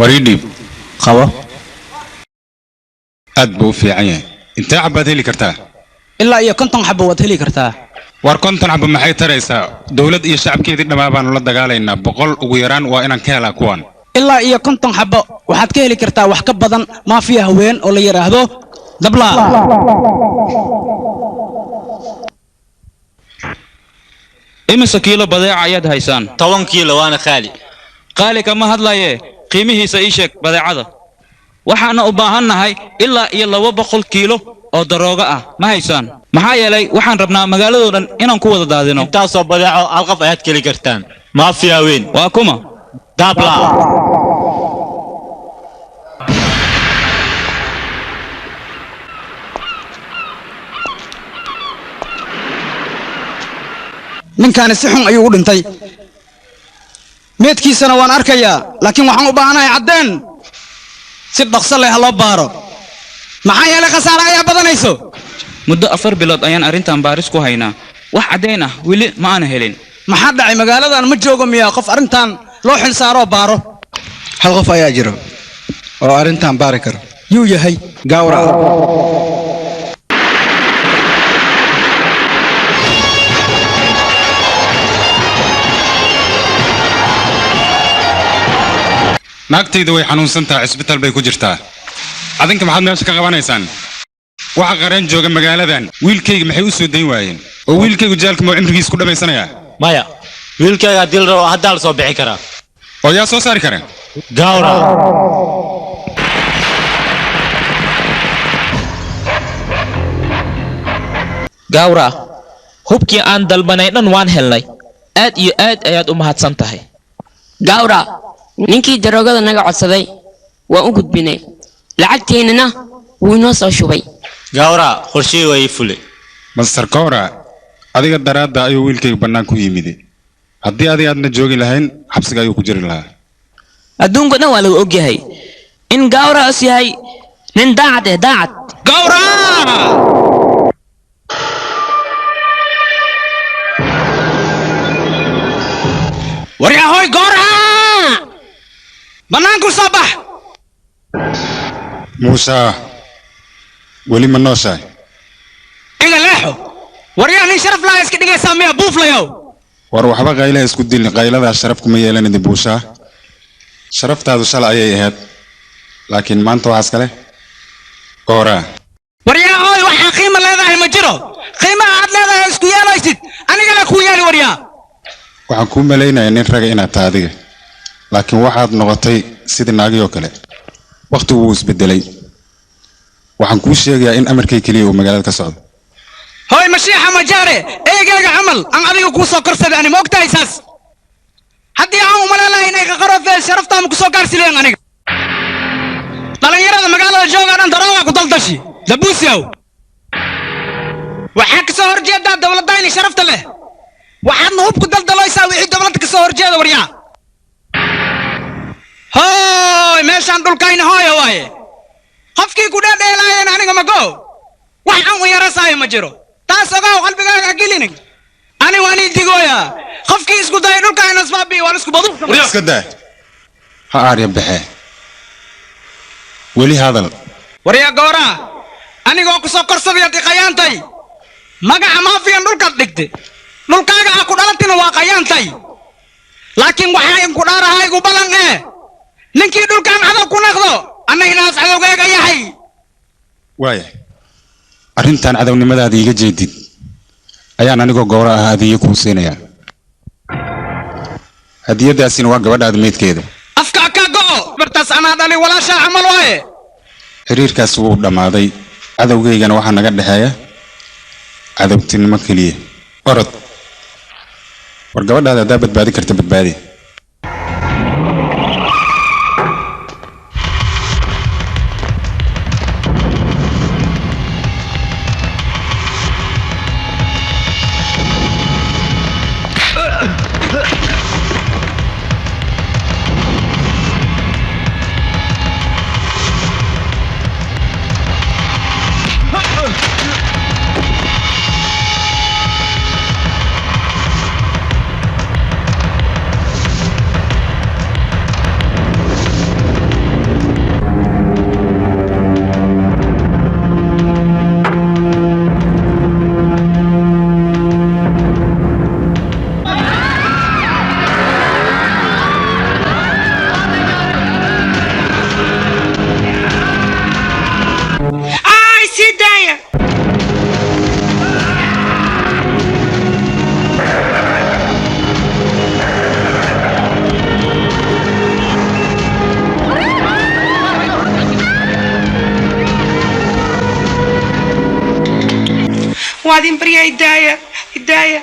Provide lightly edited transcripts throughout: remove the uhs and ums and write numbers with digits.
War ii dhiib. Qabo. Aad buu u fiican yahay. Intee xabbaad heli kartaa? Ilaa iyo 50 xabo waad heli kartaa. War 50 xabo maxay taraysaa? Dowlad iyo shacabkeedii dhammaa baanu la dagaalaynaa. 100 ugu yaraan waa inaan ka helaa kuwan. Ilaa iyo 50 xabo waxaad ka heli kartaa wax ka badan maafiya haween oo la yidhaahdo Dabla. Imise kiilo badeeca ayaad haysaan? 10 kiilo waana qaali. Qaali kama hadlaye, qiimihiisa ii sheeg badeecada. Waxaana u baahannahay ilaa iyo 200 kiilo oo daroogo ah, ma haysaan? Maxaa yeelay waxaan rabnaa magaaladoo dhan inaan ku wada daadino. Intaasoo badeeco hal qof ayaad keli kartaan. Maafiya weyn. Waa kuma? Dabla. Ninkaani si xun ayuu u dhintay. Meedkiisana waan arkayaa, laakiin waxaan u baahanahay caddeen. Si dhaqso leh ha loo baaro, maxaa yeelay khasaare ayaa badanayso. Muddo 4 bilood ayaan arrintan baaris ku haynaa, wax caddayn ah weli ma aana helin. Maxaa dhacay? Magaaladan ma joogo miyaa qof arrintan loo xil saaroo baaro? Hal qof ayaa jiro oo arrintan baari karo. Yuu yahay? Gawra. Naagtayda way xanuunsan tahay, cisbitaal bay ku jirtaa. Adinka maxaad meesha ka qabanaysaan? Waxa qareen jooga magaaladan wiilkayga maxay u soo dayn waayeen? Oo wiilkaygu jaalka ma cimrigiisa ku dhammaysanayaa? Maya, wiilkayga haddii la rabo haddaa la soo bixi karaa. Oo yaa soo saari kara? Gawra. Gawra, hubkii aan dalbanay dhan waan helnay. Aad iyo aad ayaad u mahadsan tahay. Gawra, ninkii daroogada naga codsaday waan u gudbinay, lacagteennana wuu inoo soo shubay. Gawra, qorshihii waa ii fulay. Master Gawra, adiga daraadda ayuu wiilkayga bannaan ku yimid. Haddii adiga aadna joogi lahayn, xabsiga ayuu ku jiri lahaa. Adduunka dhan waa laga ogyahay in Gawra is yahay nin daacad eh, daacad. Gawra! Waryahoy Gawra! Bannaanku soo bax. Muuse, weli ma nooshahay? Iga leexo. Waryaa nin sharaf laha iska dhigaysaa miya buuflayow? War waxba qaylaha isku dilin, qayladaa sharaf kuma yeelanidi Buushaa. Sharaftaadu shalay ayay ahayd, laakiin maanta waxaas kale Gawra. Waryahoy, waxaa qiimo leedahay ma jiro. Qiimaha aad leedahay isku yeelaysid, anigana kuu yeeli waryaa. Waxaan kuu malaynayaa nin raga inaad tahay adiga, laakiin waxaad noqotay sidii naagii oo kale. Wakhtigu wuu isbedelay. Waxaan kuu sheegayaa in amarkay keliya uu magaalada ka socdo. Hooy mashiixa majaare, eegayga camal aan adiga kuu soo korsaday ani ma ogtahay saas? Haddii aan umalayn lahay inay qaqaroofeen sharaftaama ku soo gaarsileen aniga. Dhallinyarada magaalada jooga dhan darooga ku daldashi dabuusyow. Waxaa ka soo horjeedaa dowladayni sharafta leh, waxaadna hub ku daldalaysaa wixii dowladda ka soo horjeeda waryaa. Hooy meeshaan dhulkayna hooya waaye. Qofkii ku dheedheelaayeen aniga ma go, wax aan u yarasaayo ma jiro. Taas ogow, qalbigaaga ha gelinin. Ani waan ii digooyaa, qofkii isku dayay dhulkayna isbaabi'i waan isku badu. Iska daa, ha aarya baxee, weli hadal. Waryaa Gowraa, anigoo ku soo korsadayaad i qayaantay. Magaca maafiyan dhulkaad dhigtay, dhulkaaga aa ku dhalatina waa qayaantay. Laakiin waxaa inku dhaarahaa igu ballan ee ninkii dhulkaan cadow ku naqdo anna inaas cadowgayga yahay. Waaya, arrintan cadownimadaada iiga jeedid ayaan anigoo Gowra ah hadiyo kuu siinayaa. Hadiyadaasina waa gabadhaada meydkeeda. Afka ka go'o, bartaas anaa dhali, walaashaa camal waaye. Xiriirkaas wuu dhammaaday, cadowgaygana waxaa naga dhexeeya cadowtinimo keliya. Orod, war gabadhaada haddaa badbaadi karta badbaadi. Waa idin baryaa, idaaya, idaaya.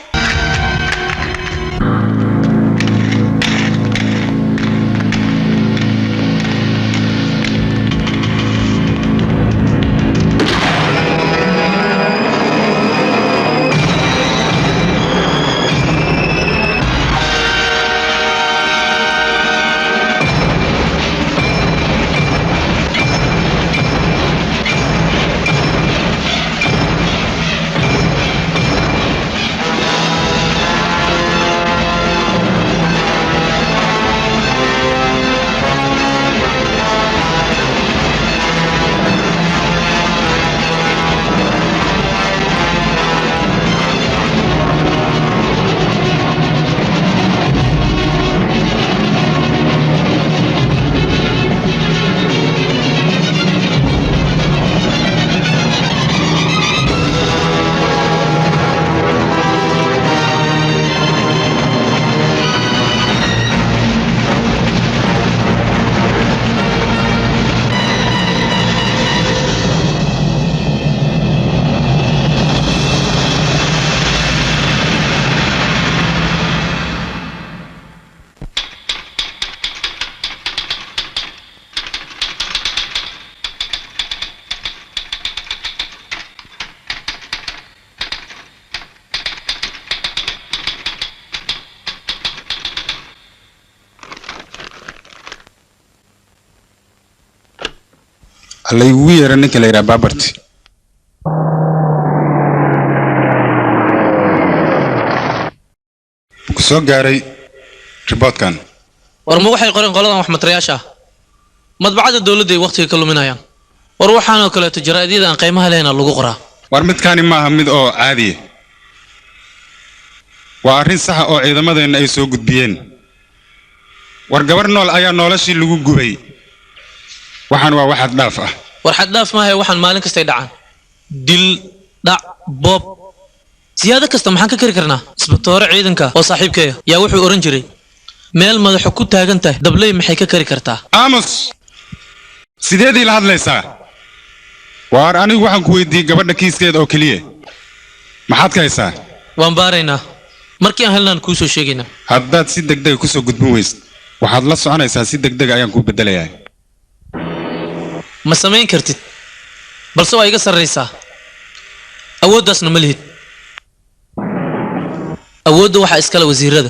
Laygugu yeera ninka la yidhaha Baabarti. Ku soo gaaray riboodkan. War ma waxay qoreen qoladan wax matarayaasha ah? Madbacadda dowladda ay wakhtiga ka luminayaan. War waxaanoo kaleeto jaraa'idiyada aan qiimaha lehna lagu qoraa. War midkaani maaha mid oo caadiya, waa arrin saxa oo ciidamadeenna ay soo gudbiyeen. War gabar nool ayaa noloshii lagu gubay. Waxaan waa wax xad dhaaf ah. War xad dhaaf maaha, waxaan maalin kastay dhacaan: dil, dhac, boob, siyaado kasta. Maxaan ka kari karnaa? Isbatoore ciidanka oo saaxiibkeeya yaa wuxuu oran jiray, "Meel madaxu ku taagan tahay dabley maxay ka kari kartaa?" Aamus! Sideedii la hadlaysaa? Waar anigu waxaan ku weydiiyey gabadha kiiskeeda oo keliya. Maxaad ka haysaa? Waan baaraynaa, markii aan helnaan kuu soo sheegaynaa. Haddaad si degdega kusoo gudbin weysid, waxaad la soconaysaa si degdega ayaan kuu beddelayaa. Ma samayn kartid, balse waa iga sarraysaa, awooddaasna ma lihid. Awoodda waxaa iskale wasiirada.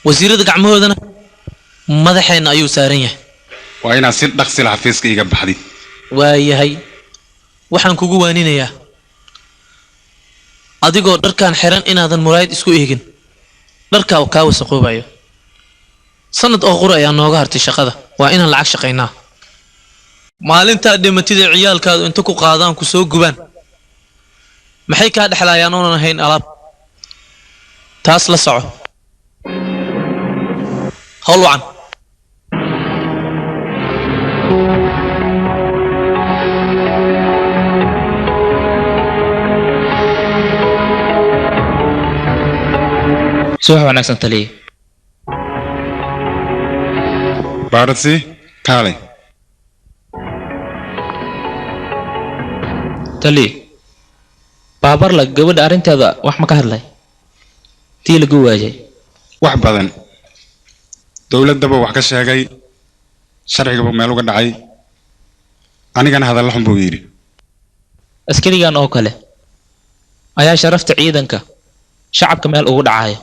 Wasiirada gacmahoodana madaxeenna ayuu saaran yahay. Waa inaad si dhaqsi la xafiiska iga baxdid. Waayahay, waxaan kugu waaninayaa adigoo dharkaan xiran inaadan muraayad isku eegin. Dharkaa kaa wasaqoobayo. Sanad oo qura ayaa nooga hartay shaqada. Waa inaan lacag shaqaynaa. Maalintaad dhimatida ciyaalkaadu inta ku qaadaan ku soo gubaan, maxay kaa dhexlaayaan oonan ahayn alaab? Taas la soco. Howl wacan. Subax wanaagsan, taliye. Baarasi, kaalay. Taliye, Baabarla gabadha arrinteeda wax ma ka hadlay, tii lagu waayay? Wax badan dowladdaba wax ka sheegay, sharcigaba meel uga dhacay, anigana hadalla xun buu yidhi. Askarigan oo kale ayaa sharafta ciidanka shacabka meel ugu dhacaya.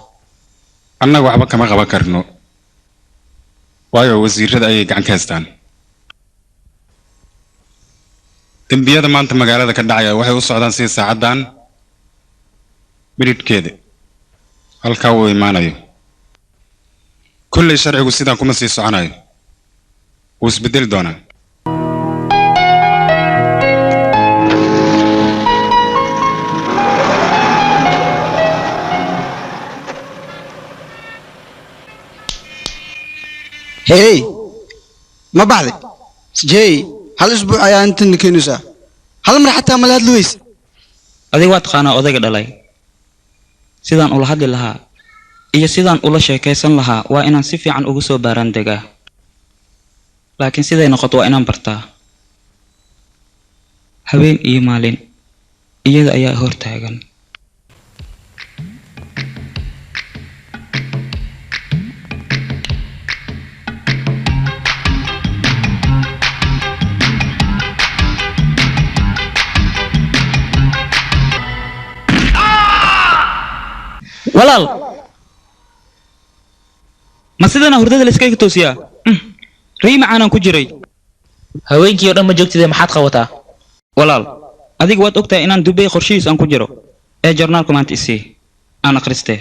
Annaga waxba kama qaban karno, waayo wasiirada ayay gacan ka haystaan. Dembiyada maanta magaalada ka dhacaya waxay u socdaan sidii saacaddan midhidhkeeda halkaa uu imaanayo. Kolley sharcigu sidaan kuma sii soconayo, wuu isbedeli doonaa. Hey, ma baxday jey? Hal isbuuc ayaa intan keenaysaa, hal mar xataa mala hadli weyse. Adiga waa taqaanaa odayga dhalay. Sidaan ula hadli lahaa iyo sidaan ula sheekaysan lahaa waa inaan si fiican ugu soo baaraan degaa, laakiin siday noqoto waa inaan bartaa habeen iyo maalin. Iyada ayaa hor taagan. Walaal, ma sidana hurdada la iskaga toosiyaa? Rii macaanaan ku jiray. Haweenkii oo dhan ma joogtide, maxaad qabataa? Walaal, adiga waad ogtahay inaan Dubay qorshihiis aan ku jiro ee jornaalku maanta isii aan akhristee.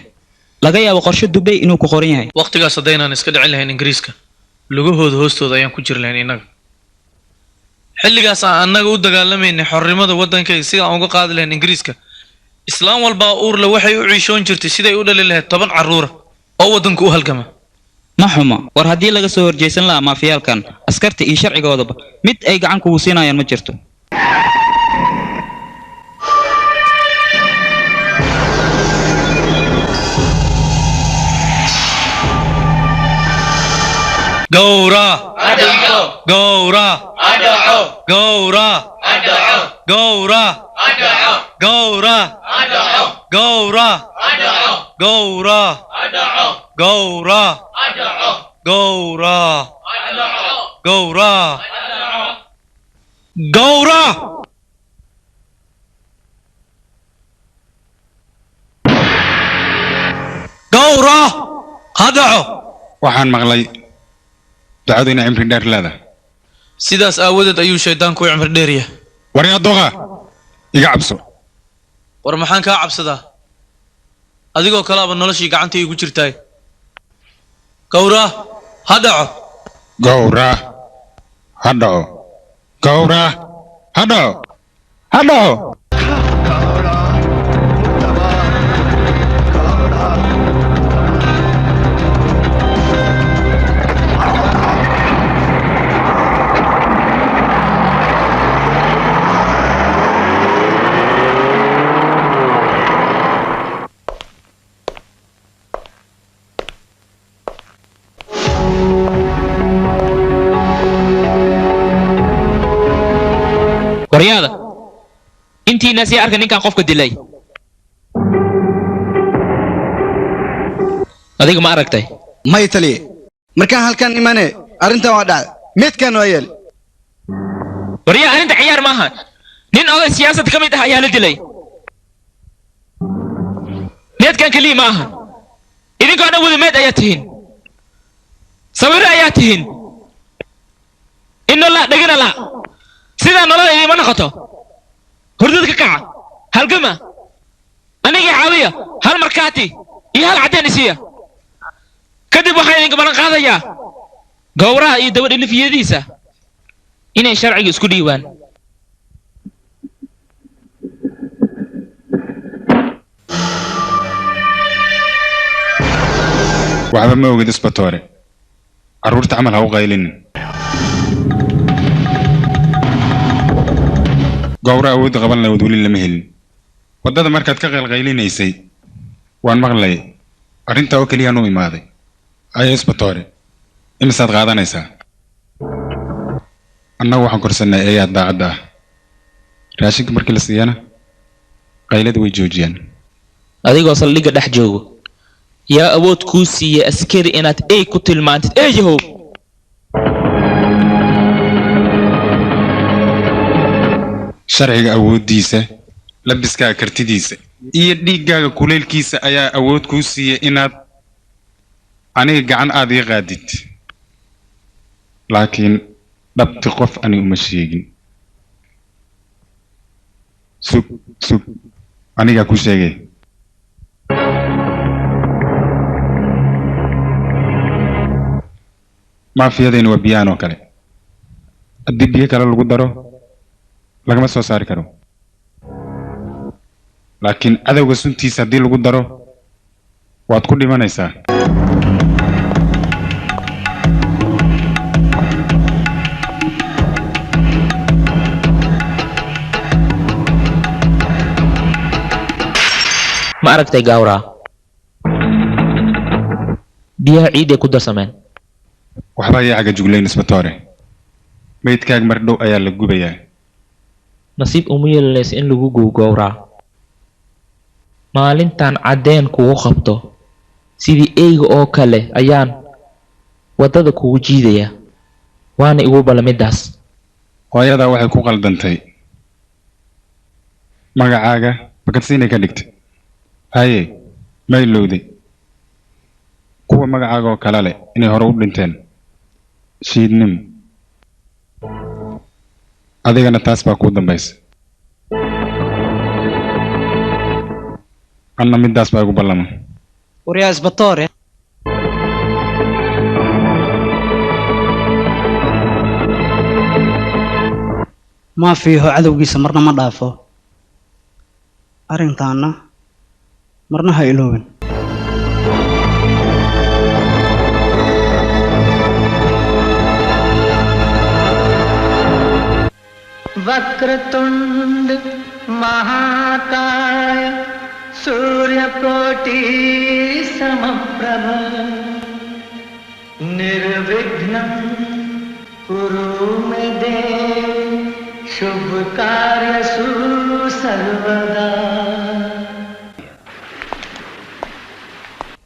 Laga yaabo qorshe Dubay inuu ku qoran yahay. Waqtigaas haddaynaan iska dhicin lahayn Ingiriiska, lugahooda hoostooda ayaan ku jiri lahayn innaga. Xilligaas aan annaga u dagaalamaynay xornimada waddankayga si aan uga qaadi lahayn Ingiriiska, islaan walbaa uurle waxay u ciishoon jirtay siday u dhali lahayd 10 carruura oo waddanka u halgama. Ma xumo. War haddii laga soo horjeesan lahaa maafiyaalkan, askarta iyo sharcigoodaba mid ay gacan kugu siinayaan ma jirto. Gowra, gowra, gowra, gowra, gowra, gowra, gowra, gowra, gowra, gowra, gowra. Gowra ha dhaco. Waxaan maqlay ducadu inay cimri dheer leedahay. Sidaas aawadeed ayuu shaydaanku u cimri dheer yahay. War yaa doqa, iga cabso. War maxaan kaa cabsadaa? Adigoo kalaaba noloshii gacanta iigu jirtaay. Gowra ha dhaco. Gowra ha dhaco. Gowra ha dhaco. Ha dhaco. Waryaada, intiina sii arka ninkan qofka dilay. Adiga ma aragtay? May taliye, markaan halkan imane arrintan waa dhacday, meedkan waa yeel. Waryaa, arrinta ciyaar maaha. Nin oday siyaasad ka mid ah ayaa la dilay. Meedkan keliya ma aha. Idinkoo dhan wada meed ayaa tihiin, sawirro ayaa tihiin, ino la dhegana la sidaa nolol idiima noqoto. Hurdada ka kaca, halgama, anigii caawiya, hal markaati iyo hal caddeen isiiya. Kadib waxaan idinka ballan qaadayaa gowraha iyo dabadhilifyadiisa inay sharciga isku dhiibaan. Waxba ma ogid isbatoore, carruurta camal ha u qaylinin. Gowra awoodda qaban lahayd weli lama helin. Waddada markaad ka qaylqaylinaysay waan maqlayay. Arrintaa oo keliyaan u imaaday. Ayo isbatoore, imisaad qaadanaysaa? Annagu waxaan korsannay eeyaha daacadda ah. Raashinka markii la siiyana qaylada way joojiyaan. Adigoo saldhigga dhex joogo, yaa awood kuu siiyey askari inaad ey ku tilmaantid eeyahow? Sharciga awooddiisa, labiskaaga kartidiisa iyo dhiiggaaga kuleylkiisa ayaa awood kuu siiyey inaad aniga gacan aad ii qaadid. Laakiin dhabti qof ani uma sheegin. Sug, sug, anigaa ku sheegay. Maafiyadayna waa biyahan oo kale, haddii biyo kale lagu daro lagama soo saari karo, laakiin cadowga suntiisa haddii lagu daro waad ku dhimanaysaa. Ma aragtay gawraa? Biyaha ciiday ku darsameen. Waxba ayaa caga juglayn isbatoore, meydkaag mar dhow ayaa la gubayaa. Nasiib uma yeelanaysa in lagu gowgowraa. Maalintaan caddeen kugu qabto, sidii eyga oo kale ayaan waddada kugu jiidayaa. Waana igu ballamiddaas. Hooyadaa waxay ku qaldantay magacaaga bakadsiinay ka dhigtay. Haye, ma ilowday kuwa magacaaga oo kale leh inay hore u dhinteen shiidnimo. Adigana taas baa kuu dambaysa, anna middaas baa igu ballama. Waryaa isbatoore. Ma fiiho cadowgiisa marna ma dhaafo. Arrintaana marna ha iloobin. Vakratunda महाकाय सूर्यकोटि समप्रभ निर्विघ्नं कुरु मे देव शुभ कार्यसु सर्वदा।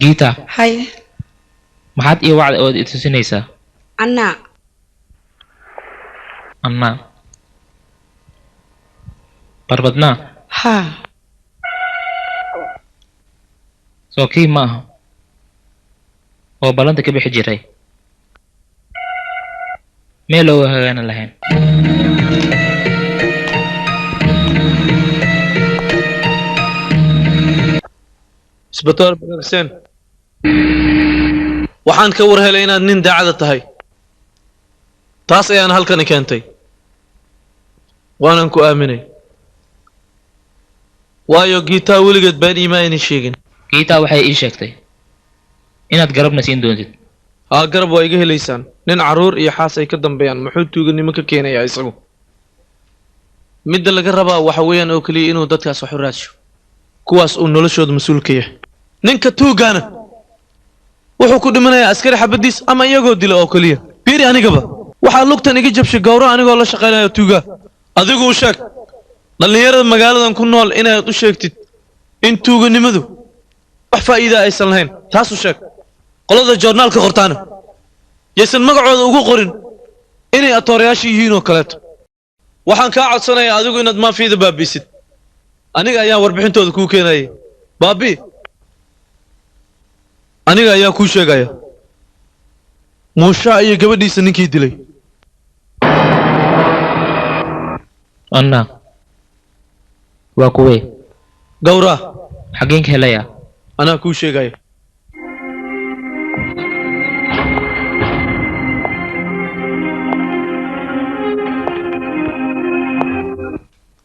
Geeta, haye, maxaad ii wacda ood i tusinaysaa? Annaa. Annaa barbadnaa? Haa. Soo kii ma aha oo ballanta ka bixi jiray, meel looga hagaana lahayn. Isbitaal Xuseen, waxaan ka war helay inaad nin daacada tahay, taas ayaan halkani keentay, waanan ku aaminay, waayo Giitaa weligeed been iima aynan sheegin. Giitaa waxay ii sheegtay inaad garabna siin doontid. Haa, garab waa iga helaysaan. Nin carruur iyo xaas ay ka dambeeyaan muxuu tuuganimo ka keenayaa isagu? Midda laga rabaa waxa weeyaan oo keliya inuu dadkaas wax u raadsho, kuwaas uu noloshooda mas-uul ka yahay. Ninka tuugaana wuxuu ku dhimanayaa askari xabadiis ama iyagoo dila oo keliya. Biiri, anigaba waxaa lugtan iga jabshay gowro anigoo la shaqaynayo tuugaa. Adigu u sheeg dhallinyarada magaaladan ku nool inaad u sheegtid in tuuganimadu wax faa'iida aysan lahayn. Taas u sheeg. Qolada joornaalka qortaana yaysan magacooda ugu qorin inay atoorayaasha yihiin oo kaleeto. Waxaan kaa codsanayaa adigu inaad maafiyada baabi'isid. Aniga ayaa warbixintooda kuu keenayay. Baabi, aniga ayaa kuu sheegaya Muusha iyo gabadhiisa ninkii dilay. Anna waa kuwee? Gowra. Xaggeen ka helayaa? Anaa kuu sheegaya.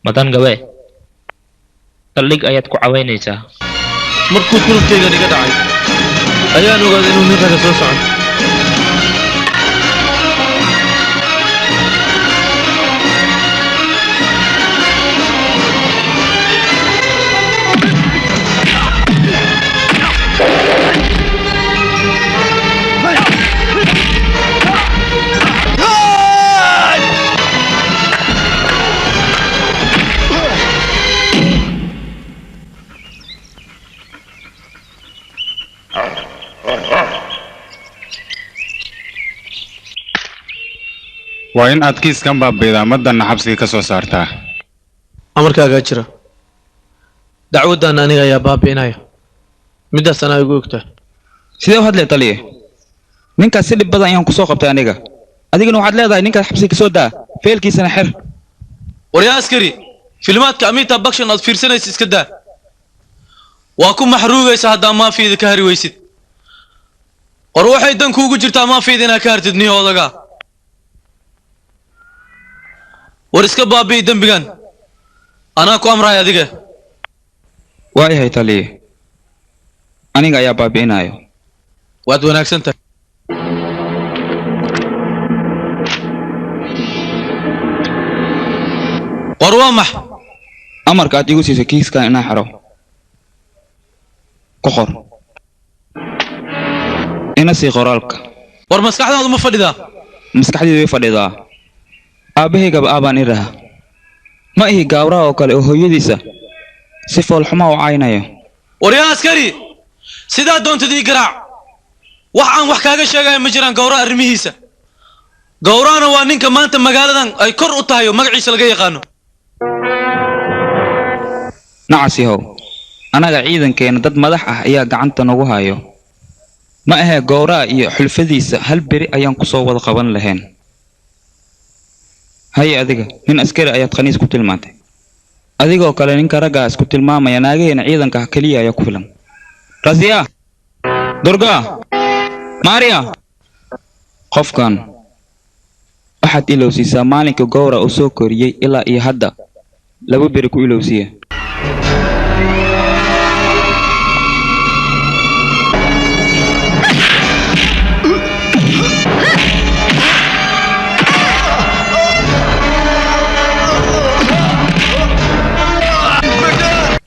Madan gawe, saldhig ayaad ku caweynaysaa. Markuu tulubkaygan iga dhacay ayaan ogaaday inuu nin raga soo socon. Waa in aad kiiskan baabiidaa, maddanna xabsiga ka soo saartaa. Amarkaagaa jira. Dacwaddan aniga ayaa baabi'inaya, middaas anaa igu ogtahay. Sidee u hadlay taliye? Ninkaas si dhib badan ayaan ku soo qabtay aniga. Adigana waxaad leedahay ninkaas xabsiga ka soo daa, feelkiisana xir. Waryaa askari, filmaadka Amitabh Bachchan aad fiirsanaysa iska daa. Waa ku maxruugaysa haddaa maafiyada ka hari weysid. War waxay dan kuugu jirtaa maafiyada inaad ka hartid niyo odagaa. War iska baabi'i dembigan, anaa ku amrahay adiga. Waayahay taliye, aniga ayaa baabi'inayo. Waad wanaagsan tahay. War waa max amarka aad igu siisay kiiskan inaan xiro ku qor, ina sii qoraalka. War maskaxdaadu ma fadhidaa? Maskaxdaydu way fadhidaa. Aabbahaygaba aabaan iraha, Ma ihi gaawraha oo kale oo hooyadiisa si foolxuma u caynayo. Waryaa askari, sidaa doontad ii garaac. Wax aan wax kaaga sheegaya ma jiraan gowra arrimihiisa. Gowrahana waa ninka maanta magaaladan ay kor u tahay oo magaciisa laga yaqaano. Nacas yahow, anaga ciidankeena dad madax ah ayaa gacanta nagu hayo. Ma ahee gowraha iyo xulfadiisa hal beri ayaan ku soo wada qaban lahayn. Haye adiga, nin askari ayaad khaniis ku tilmaantay. Adigoo kale ninka raggaa isku tilmaamaya naagaheena ciidanka keliya ayaa ku filan. Rasiya, Durga, Maria. Qofkan waxaad ilowsiisaa maalinka gowra uu soo koriyey ilaa iyo hadda 2 beri ku ilowsiiya.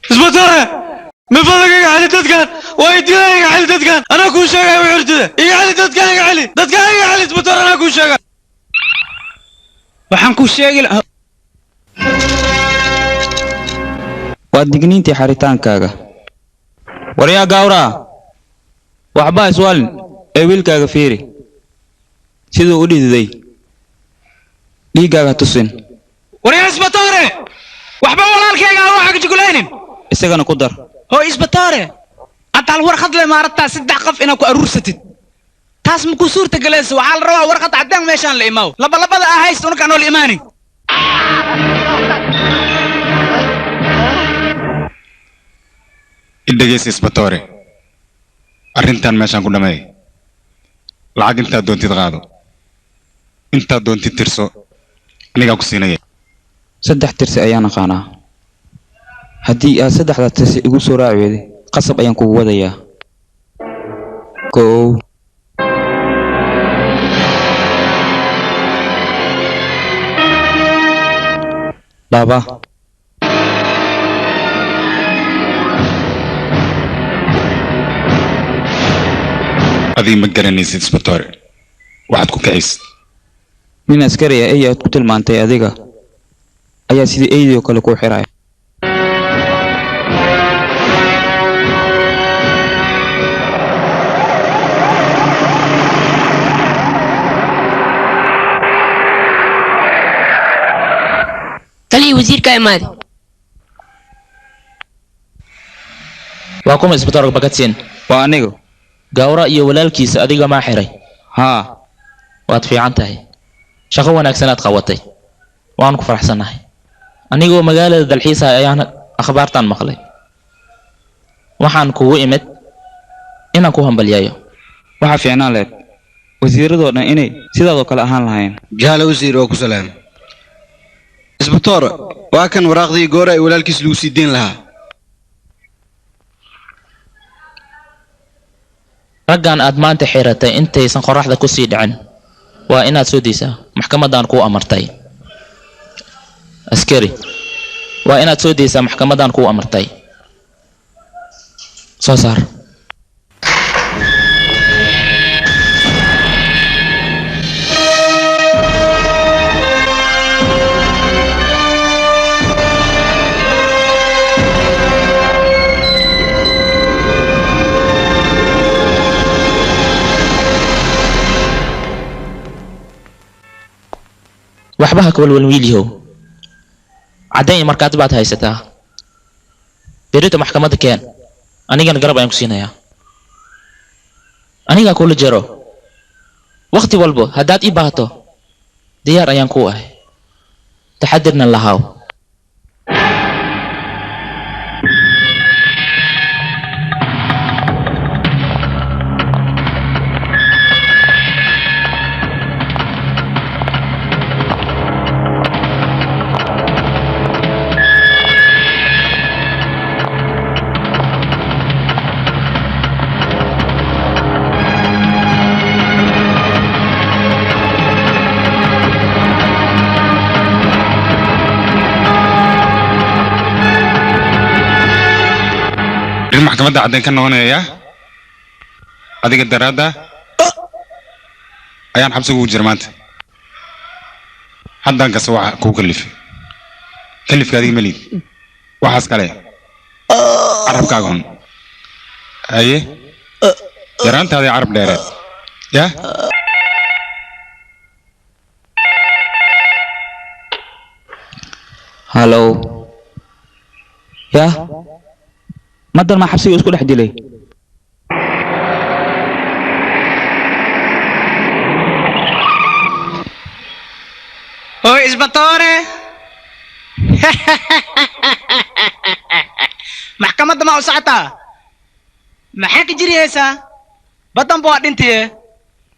Isbitaale, min fadlaka iga celi dadkan, waa i dilaya, iga celi dadkan, anaa kuu sheegaya wuxuu irtida, iga celi dadkan, iga celi dadkan, iga celi isbitaale, anaa kuu sheegaya. Waxaan kuu sheegi lahaa waa digniintii xaritaankaaga. Waryaa gawraa, waxba iswaalin ee wiilkaaga fiiri siduu u dhididay, dhiiggaaga tusin. Waryaa isbitaale, waxba walaalkayga aan wax jigulaynin. Isagana ku dar. Hoo isbitaale, hadda hal warqad leh maaragtaa 3 qof inaad ku aruursatid. Taas ma ku suurta galayso. Waxaa la rabaa warqad caddaan meeshaan la imaaw. Labalabada aa hayst unaka nool imaanin. Idhegeysa isbatoore, arrintan meeshaan ku dhameey. Lacag intaad doontid qaado, intaad doontid tirso, anigaa ku siinaya. 3 tirsi ayaan aqaanaa. Haddii aad 3 tirsi igu soo raaci weyday, qasab ayaan kugu wadayaa. 1, 2, Adiga ma garanaysid isbatoore, waxaad ku kicaysid. Nin askari ah ayaad ku tilmaantay adiga ayaa sidii eydii oo kale kuu xiraya. Taliya wasiirka imaaday. Waa kuma isbitaarka Bakatsin? Waa anigu. Gawra iyo walaalkiisa adiga maa xiray? Haa. Waad fiican tahay. Shaqo wanaagsan aad qabatay. Waan ku faraxsanahay. Anigoo magaalada dalxiisa ayaan akhbaartan maqlay. Waxaan kugu imid inaan ku hambalyayo. Waxa fiicnaan lahayd wasiiradoo dhan inay sidaadoo kale ahaan lahayn. Jaale wasiir waa ku salaam. Isbitoor, waa kan waraaqdii goora ay walaalkiis lagu sii deyn lahaa. Raggan aad maanta xiratay intaysan qorraxda ku sii dhicin waa inaad soo deysaa. Maxkamadan kuu amartay. Askari, waa inaad soo deysaa, maxkamadan kuu amartay. Soo saar. Waxba ha ka walwalin wiilyahow. Caddayn markaad baad haysataa. Berrito maxkamadda keen, anigana garab ayaan ku siinayaa. Anigaa kula jaro. Wakhti walbo haddaad ii baahato diyaar ayaan kuu ahay. Taxadirna lahaaw. Maxkamadda caddayn ka noqonaya adiga daraadda ayaan xabsiga ugu jira maanta. Haddaan kasta waxa kugu kallifay Kalifka adiga ma liid. Waxaas kale. Carabkaaga xun. Haye. Yaraantaadii carab dheereed. Yah? Hallow. Yah? Madar ma xabsiga isku dhex dilay? Hooy isbatoore. Maxkamadda ma u socotaa? Maxaa ka jiri haysaa? Badanba waa dhintiye.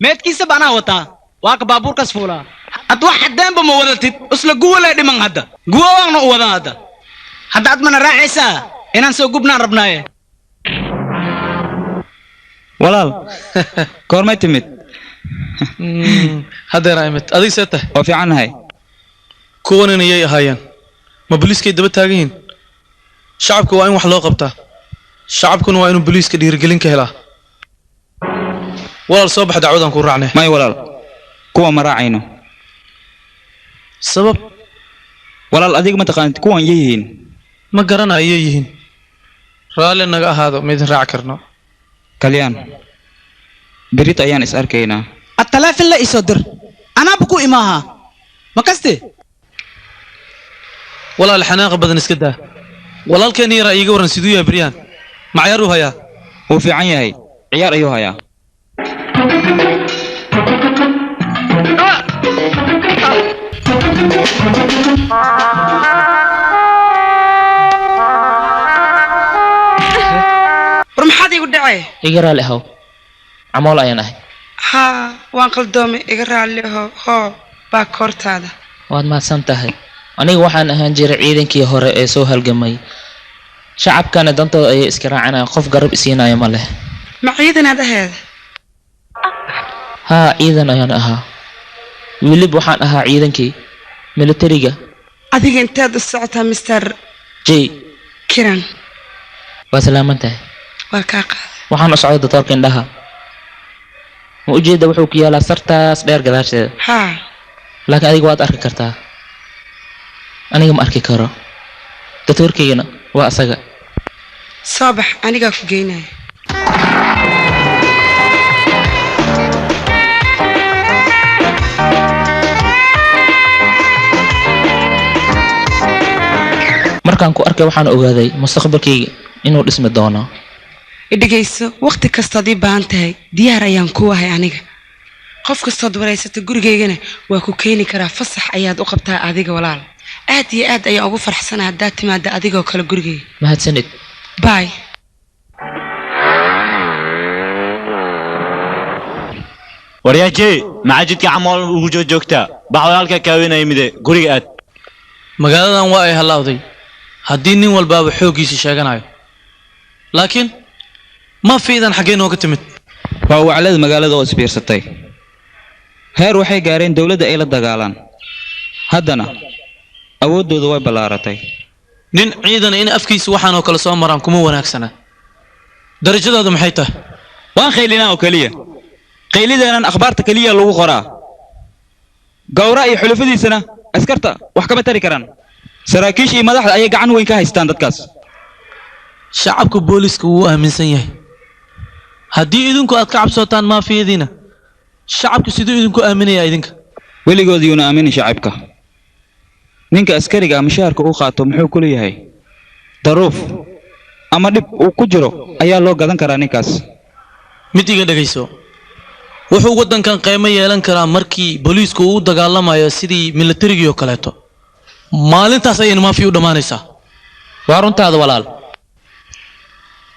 Meedkiisaba anaa wataa. Waa ka baabuurkaas fuulaa. Ad wax caddeenba ma wadatid. Isla guwa lee dhiman hadda. Guwa waana u wadan hadda. Hadda ad mana raacaysaa? Inaan soo gubnaan rabnaaye. Walaal, goormay timid? Haddeer imid. Adiga see tahay? Waa fiicannahay. Kuwanina yay ahaayeen? Ma booliiskay daba taagan yihiin? Shacabka waa in wax loo qabtaa. Shacabkuna waa inuu booliiska dhiirigelin ka helaa. Walaal soo bax, dacwadaan ku raacnay. May walaal, kuwa ma raacayno. Sabab? Walaal adiga ma taqaanid kuwan yay yihiin? Ma garanayo yay yihiin. Raalli naga ahaado, ma idin raaci karno. Kalyaan, berit ayaan is arkaynaa. Ad taleefon la isoo dir. Anaaba ku imaaha. Ma kaste? Walaal xanaaqa badan iska daa. Walaalkeen yaraa iiga warran siduu yahay beryahan? Ma ciyaar uu hayaa? Wuu fiican yahay. Ciyaar ayuu hayaa. War maxaad iigu dhacay? Iga raali ahow, camool ayaan ahay. Haa, waan qaldoomay, iga raalli ahow. Hoo, baa koortaada. Waad mahadsan tahay. Aniga waxaan ahaan jiray ciidankii hore ee soo halgamay. Shacabkana dantooda ayay iska raacanayaan, qof garab isiinaya ma leh. Ma ciidanaad aheed? Haa, ciidan ayaan ahaa. Weliba waxaan ahaa ciidankii militariga. Adiga inteed u socotaa, Mr. J Kiran? Waa salaaman tahay. Waa kaa qaaday. Waxaan u socday doctoorka indhaha. Ma ujeeda wuxuu ku yaalaa sartaas dheer gadaasheeda. Haa. Laakiin adiga waad arki kartaa. Aniga ma arki karo. Doctoorkaygana waa asaga. Soo bax, anigaa ku geynaya. Markaan ku arkay waxaan ogaaday mustaqbalkayga inuu dhismi doono. Dhegayso, waqti kastood ii baahan tahay diyaar ayaan ku ahay aniga. Qof kastood waraysata gurigaygana waa ku keeni karaa. Fasax ayaad u qabtaa adiga walaal. Aad iyo aad ayaan ugu farxsanahay haddaad timaada adigoo kale gurigayga. Mahadsanid. Bye. Waryaajey, maxaa jidka camool ugu joo joogtaa? Bax, walaalka kaawinaya mide guriga aad. Magaaladan waa ay halaawday haddii nin walbaaba xooggiisa sheeganayo. Laakiin ma fiidan xaggee nooga timid? Waa waclada magaalada oo isbiirsatay. Heer waxay gaareen dowladda ay la dagaalaan. Haddana awooddooda way ballaaratay. Nin ciidan in afkiisa waxaan oo kale soo maraan kuma wanaagsana. Darajadaadu maxay tahay? Waan qaylinaa oo keliya. Qaylideenan akhbaarta keliya lagu qoraa. Gowra iyo xulufadiisana askarta wax kama tari karaan. Saraakiisha iyo madaxda ayay gacan weyn ka haystaan dadkaas. Shacabka booliska wuu aaminsan yahay. Haddii idinku aad ka cabsootaan maafiyadiina, shacabku siduu idinku aaminayaa idinka? Weligood yuuna aaminin shacabka. Ninka askariga ah mushaharka uu qaato muxuu ku leeyahay? Daruuf ama dhib uu ku jiro ayaa loo gadan karaa ninkaas. Mid iga dhegayso. Wuxuu waddankan qiimo yeelan karaa markii booliisku uu u dagaalamayo sidii militarigii oo kaleeto. Maalintaas ayayna maafiya u dhammaanaysaa. Waa runtaada walaal.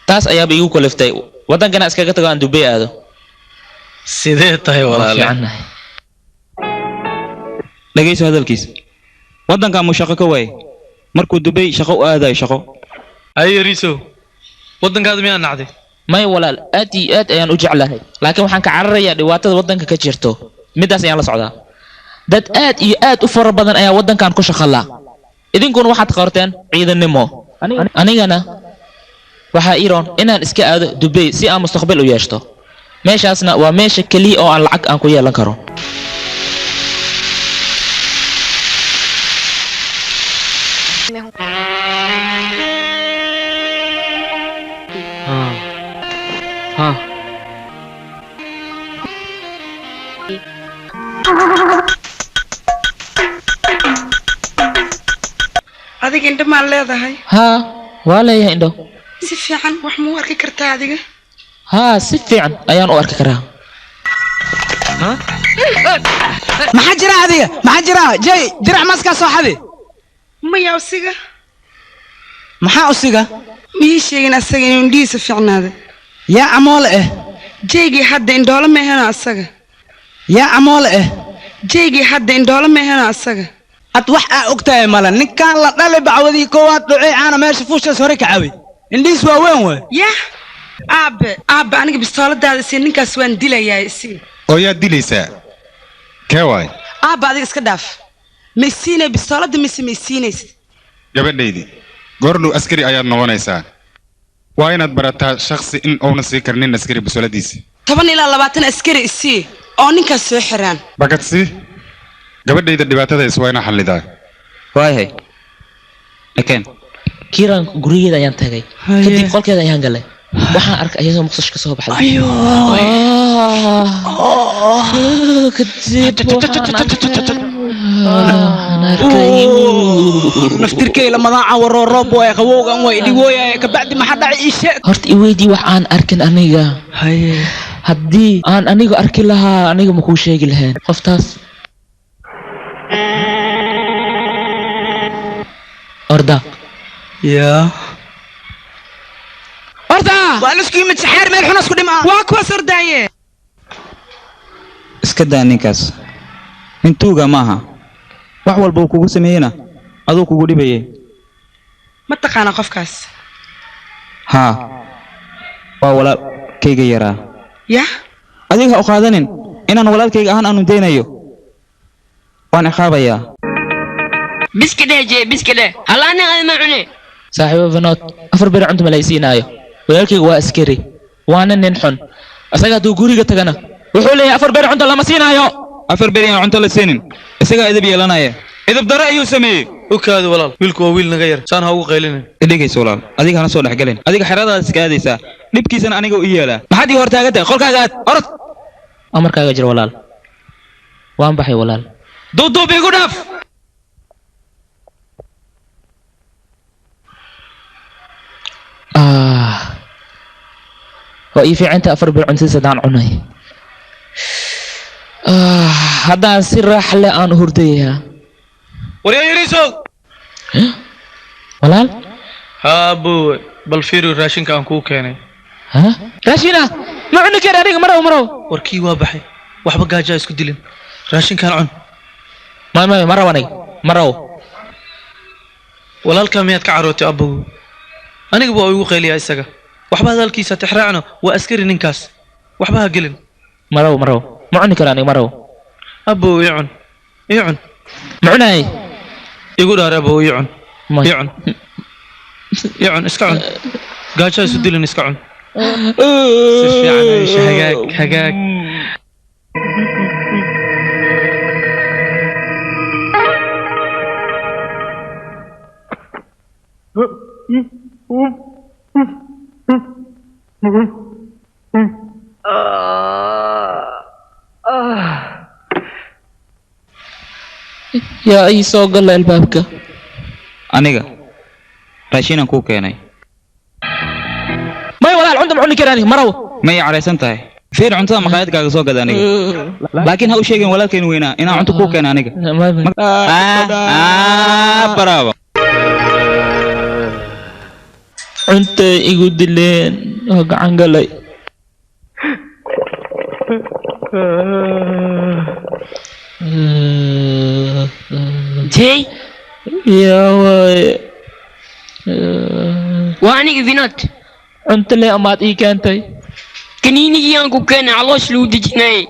Taas ayaaba igu kaliftay waddankana iskaga tago, aan Dubay aado. Sidee tahay Waa walaale? fiicannahay. Dhegayso hadalkiisa. Waddankan muu shaqo ka waayay markuu Dubay shaqo u aadayo shaqo? Haye Riisow, waddankaada miyaa nacday? Maya walaal, aad iyo aad ayaan u jeclahay, laakiin waxaan ka cararayaa dhibaatada waddanka ka jirto. Midaas ayaan la socdaa. Dad aad iyo aad u fara badan ayaa waddankan ku shaqala. Idinkuna waxaad qorteen ciidannimo. Anigana waxaa ii roon inaan iska aado Dubay si aan mustaqbal u yeeshto. Meeshaasna waa meesha keliya oo aan lacag aan ku yeelan karo. Ha. Adiga indho maa leedahay? Haa, waa leeyahay indho. Si fiican wax ma u arki kartaa adiga? Haa, si fiican ayaan u arki karaa. Maxaa jira adiga? Maxaa jira? Jay, dirac maskaa soo xadi. Maya usiga? Maxaa usiga? Mii sheegin asaga inuu indhihiisa fiicnaaday. Yaa amoole eh? Jaygii hadda indhoolo ma aheno asaga. Yaa amoole eh? Jaygii hadda indhoolo ma aheno asaga. Ad wax aa ogtahay mala ninkaan la dhalay bacwadii koowaad dhucay caana meesha fuushaas hore ka cawi. Indhihiis waa weyn wey. Yah, aabe, aabe aniga bistooladaada sii ninkaas waan dilayaa sii. Oo yaad dilaysaa? Kee waay? Aabe adiga iska dhaaf. Ma isiinay bistoolada mise ma isiinaysid? Gabadhaydii, goordhow askari ayaad noqonaysaa. Waa inaad barataa shakhsi in uuna sii karnin askari bistooladiisa. 10 ilaa 20 askari isii oo ninkaas soo xiraan. Bakadsi, gabadhayda dhibaatada is waa inaa xallidaa. Waayahay. Nakeen. Kiran gurigeeda ayaan tagay. Kadib qolkeeda ayaan galay. Waxaan arkay iyadoo muqdisho ka soo baxday. Ayo. Kadib waxaan arkay naftirkay lamadaan cawaro roob way qabowgan way dhigooyay ka bacdi maxaa dhacay ii sheeg. Horta i weydii wax aan arkin aniga. Haddii aan aniga arki lahaa aniga ma kuu sheegi lahayn qoftaas. Orda. Yaa. Orda. Waa la isku yimid saxaar meel xun isku dhimaa. Waa kuwaas ordaaye. Iska daa ninkaas. Nin tuuga maaha. Wax walba uu kugu sameeyena aduu kugu dhibayay. Ma taqaana qofkaas? Haa. Waa walaalkayga yaraa. Yah? Adiga ha u qaadanin inaan walaalkayga ahaan aanu daynayo. Waan ciqaabayaa. Biska dheh jee, biska dheh. Halaana aad ma cune. Saaxiibo Vinod, 4 beri cunto ma la isiinaayo. Walaalkayga waa askari, waana nin xun. Asaga hadduu guriga tagana, wuxuu leeyahay 4 beri cunto lama siinaayo. 4 beri aan cunto la siinin. Isagaa edeb yeelanaya. Edeb dare ayuu sameeyey. U kaadi walaal, wiilku waa wiil naga yar. Saan ha ugu qaylinin. Dhegeyso walaal, adiga hana soo dhex galin. Adiga xeradaada iska aadaysaa. Dhibkiisana aniga u yeelaa. Maxaad ii hortaagan tahay? Qolkaaga aad. Orod. Amarkaaga jir walaal. Waan baxay walaal. Duuduub igu dhaaf. Waa ii fiicanta 4 bil cuntada sadaan cunay. Haddaan si raax leh aan u hurdayaa. Waryaa yariisow. Walaal? Haa buu, bal fiiri raashinka aan kuu keenay. Ha? Raashina? Ma cuni kara aniga marow marow. Warkii waa baxay. Waxba gaajo isku dilin. Raashinkaan cun. May may marow aniga. Marow. Walaalka miyaad ka carootay abbow? Aniga waa igu qayliyaa isaga. Waxba hadalkiisa tixraacno, waa askari ninkaas. Waxba ha gelin. Marow marow. Ma cuni kara aniga marow. Abbow ii cun. Ii cun. Ma cunay? Igu dhaar abbow ii cun. Ii cun. Ii cun iska cun. Gaajo isu dilin iska cun. Si fiican Aisha, hagaag hagaag. Yaa ii soo gala albaabka. Aniga raashinaan kuu keenay. May walaal cunto ma cuni kara aniga marow. Ma ii caraysan tahay? Fiir cuntada maqaayadkaaga soo gada aniga. Laakiin ha u sheegin walaalkeen weynaa inaan cunto kuu keenay aniga. Bravo. Cunta igu dileen oo gacan galay. Jay? Yaa waaye. Waa aniga Vinod. Cunto lee amaad ii keentay. Kaniinigii aan ku keenay caloosh lagu dejinayay.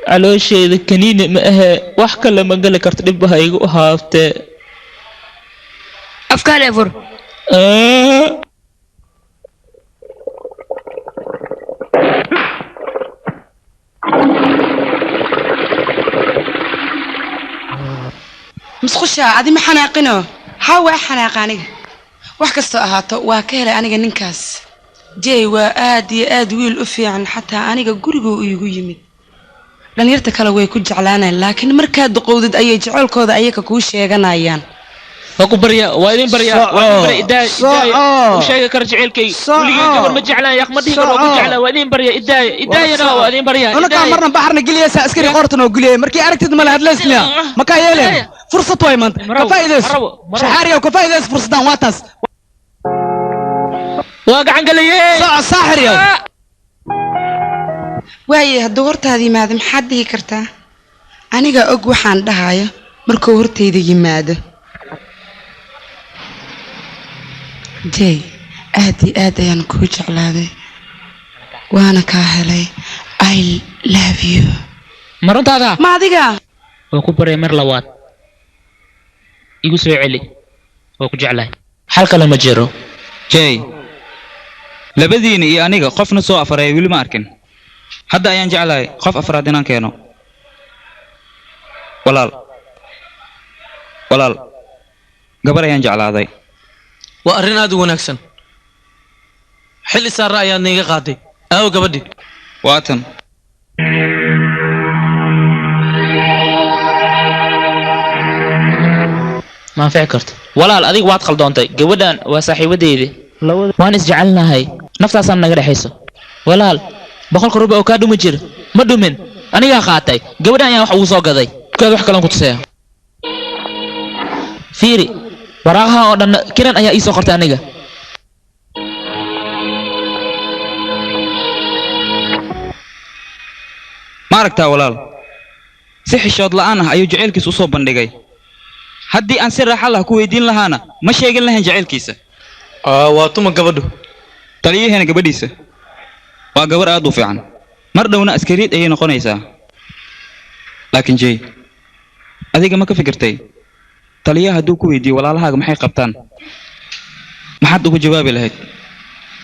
Caloosheeda kaniini ma ahee wax kale ma gali karto dhib ha igu ahaaftee. Afkaa lee fur. Musqusha adi ma xanaaqino. Haa, waa xanaaqa aniga. Wax kastoo ahaato waa ka helay aniga ninkaas. Jay waa aad iyo aad wiil u fiican, xataa aniga guriguu iigu yimid. Dhalinyarta kale way ku jeclaanayaan, laakiin markaad duqowdid ayay jeceylkooda ayaga kuu sheeganayaan. Waa ku barya, waa idin barya, waa idin barya, idaaya, idaaya, u sheegi kara jaceylkayga. Weligay gabar ma jeclaan, yaaq ma dhihi karo waa ku jeclaa, waa idin barya, idaaya, idaayana waa idin barya. Unakaa marna baxarna geliyaysa, askari qoortan oo geliyay. Markii aragtid mala hadlaysmiya, makaa yeeleen. Fursad waay maanta, ka faa'iidayso shaxaariyow, ka faa'iidayso fursaddan, waa taas. Waa gacan galaye. Soco saaxiriyow. Waaye hadduu hortaada yimaado maxaad dhihi kartaa? Anigaa og waxaan dhahayo markuu hortayda yimaado. Jay, aad iyo aad ayaan kuu jeclaaday, waana kaa helay. I love you. Ma runtaada? Ma adiga? Waa ku baryay mar labaad, igu soo celi, waa ku jeclahay, xal kale ma jiro. Jay, labadiina iyo aniga qofna soo afareeya weli ma arkin. Hadda ayaan jeclahay qof afraad inaan keeno. Walaal, walaal, gabar ayaan jeclaaday. Waa arrin aad u wanaagsan, xil isaarra ayaad niiga qaaday. Aawo gabadhii? Waa tan. Ma anfici karto walaal, adiga waad khaldoontay. Gabadhan waa saaxiibadeydii, waan isjecelnahay, naftaasaan naga dhexayso. Walaal, 100-ka rubi oo kaa dhumi jir ma dhumin, anigaa qaatay. Gabadhan ayaan wax ugu soo gaday. Kaad wax kaloon ku tusaya, fiiri waraaqaha oo dhan Kiran ayaa ii soo qortay aniga. Ma aragtaa walaal, si xishood la'aan ah ayuu jacaylkiisa u soo bandhigay. Haddii aan si raaxa lah ku weydiin lahaana ma sheegin lahayn jacaylkiisa. Waa tuma gabadhu? Taliyaheena gabadhiisa. Waa gabar aad u fiican, mar dhowna askariid ayay noqonaysaa. Laakiin Jay, adiga ma ka fikirtay taliyaha hadduu ku weydiiyo walaalahaaga maxay qabtaan, maxaad ugu jawaabi lahayd?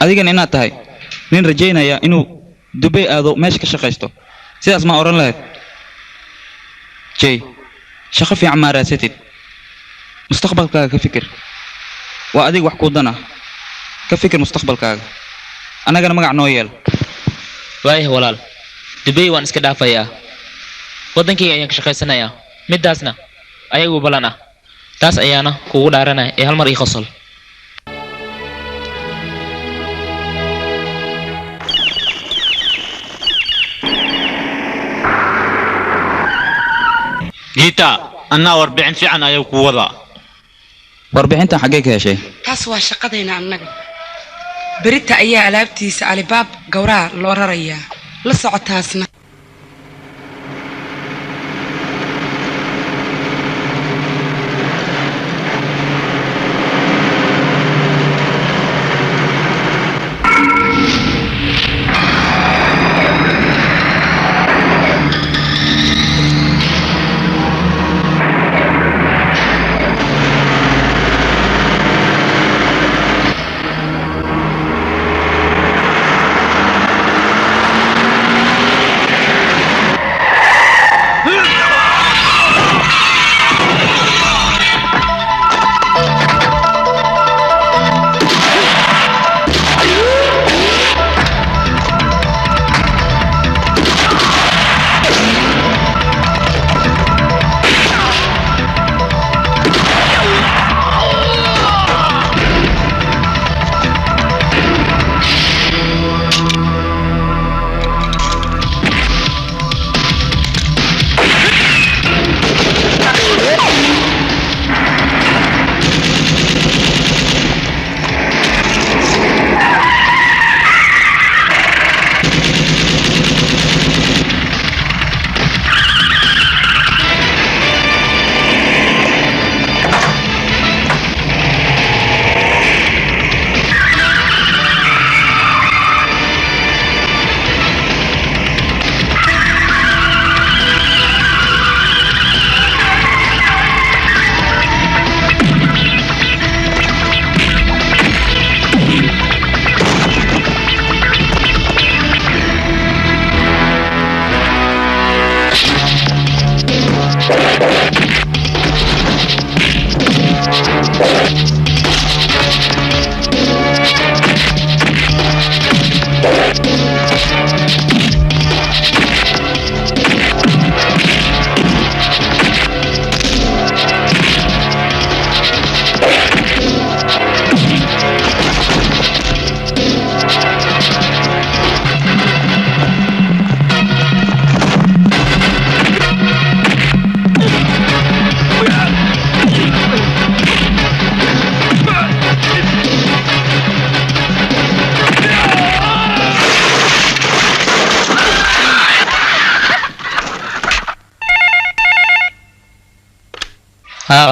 Adigana inaad tahay nin rajaynaya inuu Dubay aado, meesha ka shaqaysto, sidaas ma odhan lahayd? Jay, shaqo fiican maa raadsatid? Mustaqbalkaaga ka fikir, waa adiga wax kuu dan ah. Ka fikir mustaqbalkaaga, annagana magac noo yeel. Waayah walaal, Dubay waan iska dhaafayaa, waddankayga ayaan ka shaqaysanayaa, middaasna ayagu ballan ah, taas ayaana kugu dhaaranaya ee hal mar ii qosol. Giita, annaa warbixin fiican ayuu ku wadaa. Warbixintan xaggee ka heshay? Taas waa shaqadayna annaga. Berita ayaa alaabtiisa Alibaab gowraa loo rarayaa, la soco taasna.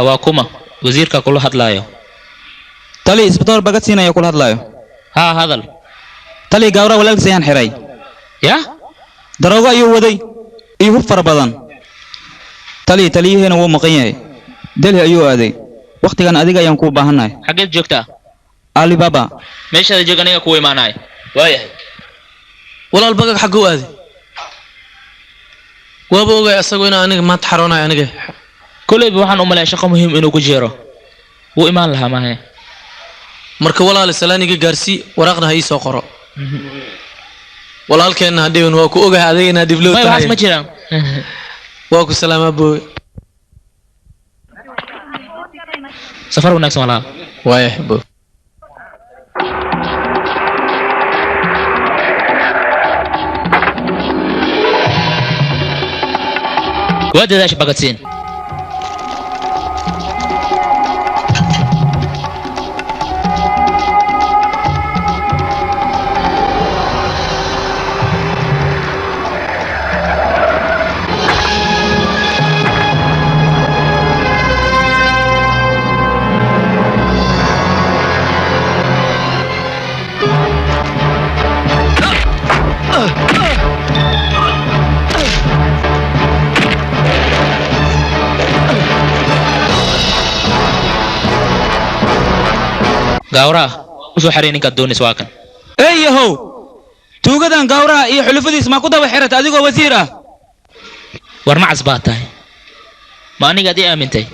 Haa, waa kuma wasiirka kula hadlaayo? Tali, isbitoor Bagadsiin ayaa kula hadlaayo. Haa, hadal. Tali, Gaawra walaalkiis ayaan xiray. Ya? Daroogo ayuu waday iyo hub fara badan. Tali, taliyaheena wuu maqan yahay, Delhi ayuu aaday. Wakhtigan adiga ayaan kuu baahannahay. Xaggeed joogtaa? Alibaba. Meeshaada joog, aniga kugu imaanayo. Waayahay. Walaal, Bagag xagguu aaday? Waaba ogay asagoo inaa aniga maanta xaroonayo aniga. Koleyba waxaan u malaya shaqo muhiim inuu ku jiro, wuu imaan lahaa maahe. Marka walaal, salaaniga gaarsii, waraaqna ha ii soo qoro. Walaalkeenna ha dhibin, waa ku ogahay adiga inaad dhiblow May, waxaas tahay. ma jiraan. Waa ku salaamaa, boowe. Safar wanaagsan, walaal. Waayahay, boowe. Waa dadaasha, Bagadsiin. Gaawraha usoo xaray ninkaad doonays, waa kan. Ey yahow, tuugadan Gaawraha iyo xulufadiis maa ku daba xirata adigoo wasiir ah? War macas baa tahay, ma anigaad ii aamintay?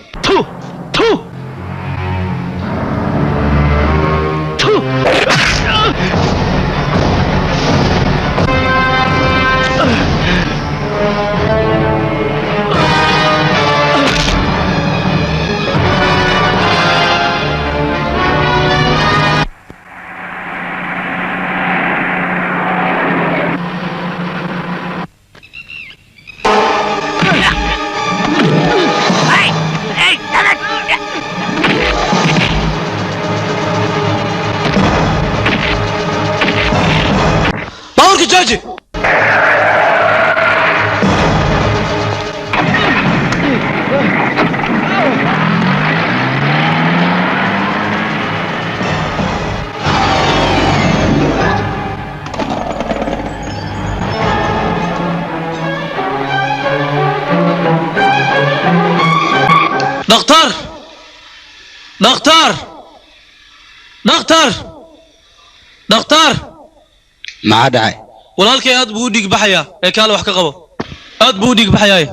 Baabuurka jooji. Dhakhtar, dhakhtar, dhakhtar, dhakhtar! Maxaa dhacay? Walaalkay aad buu u dhiig baxayaa, ee kaale wax ka qabo. Aad buu u dhiig baxayaa.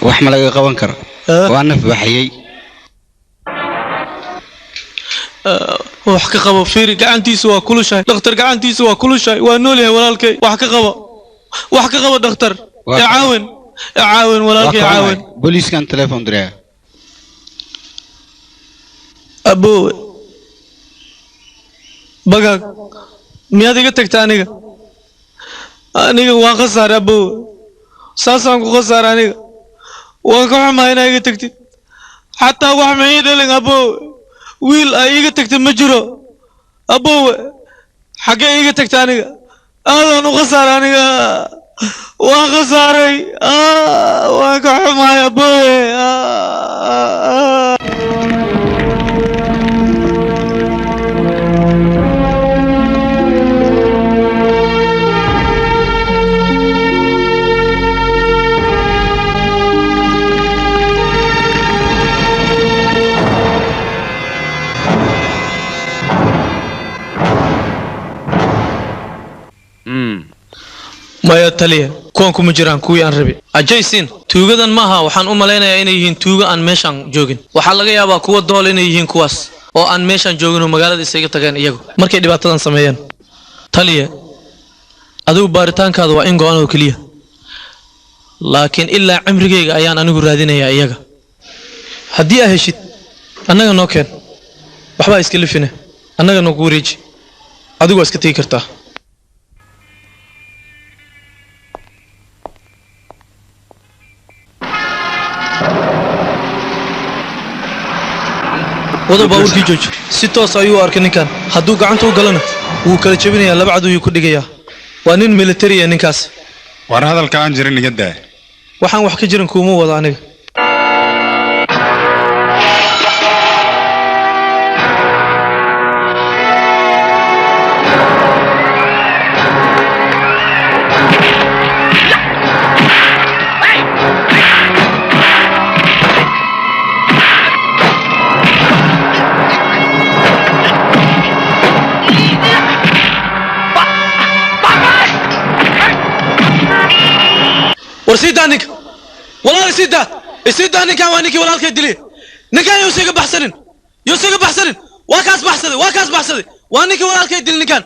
Wax ma laga qaban karo, waa naf baxayey. Wax ka qabo, fiiri, gacantiisu waa kulushahay, dhakhtar, gacantiisu waa kulushahay. Waa nool yahay walaalkay. Wax ka qabo, wax ka qabo, dhakhtar. Ee caawin, ee caawin walaalkay, caawin. Booliiskan telefoon diraya. Aboowe Bagaag, miyaad iga tagta aniga? Aniga waan khasaaray, aboowe, saasaan ku khasaaray aniga. Waan ka xumahay inaa iga tagtid. Xataa wax ma ii dhalin, aboowe. Wiil ay iga tagtay ma jiro, aboowe. Xaggee iga tagta aniga? Aadaan u khasaaray aniga, waan khasaaray. Waan ka xumahay, aboowe. Maya taliya, kuwan kuma jiraan kuwii aan rabi. Ajaysin, tuugadan maaha. Waxaan u malaynayaa inay yihiin tuugo aan meeshaan joogin. Waxaa laga yaabaa kuwa dool inay yihiin kuwaas oo aan meeshaan joogin oo magaalada isaga tageen iyagu markay dhibaatadan sameeyeen. Taliya, adigu baaritaankaada waa in go-an oo keliya, laakiin ilaa cimrigayga ayaan anigu raadinayaa iyaga. Haddii aa heshid, annaga noo keen, waxbaa iska lifine, annaga noo ku wareeji, adigu waa iska tegi kartaa. Wado baabuurkii, jooji. Si toos ayuu u arkay ninkan. Hadduu gacanta u galana, wuu kala jebinayaa, laba cad ayuu ku dhigayaa. Waa nin militariya ninkaas. War hadalka aan jirin iga daa. Waxaan wax ka jirin kuuma wado aniga. War sii daa ninka, walaal isii daa, isii daa ninkan. Waa ninkii walaalkay dilay. Ninkan yuusa iga baxsanin, yuusa iga baxsanin. Waa kaas baxsaday, waa kaas baxsaday. Waa ninkii walaalkay dilay ninkan.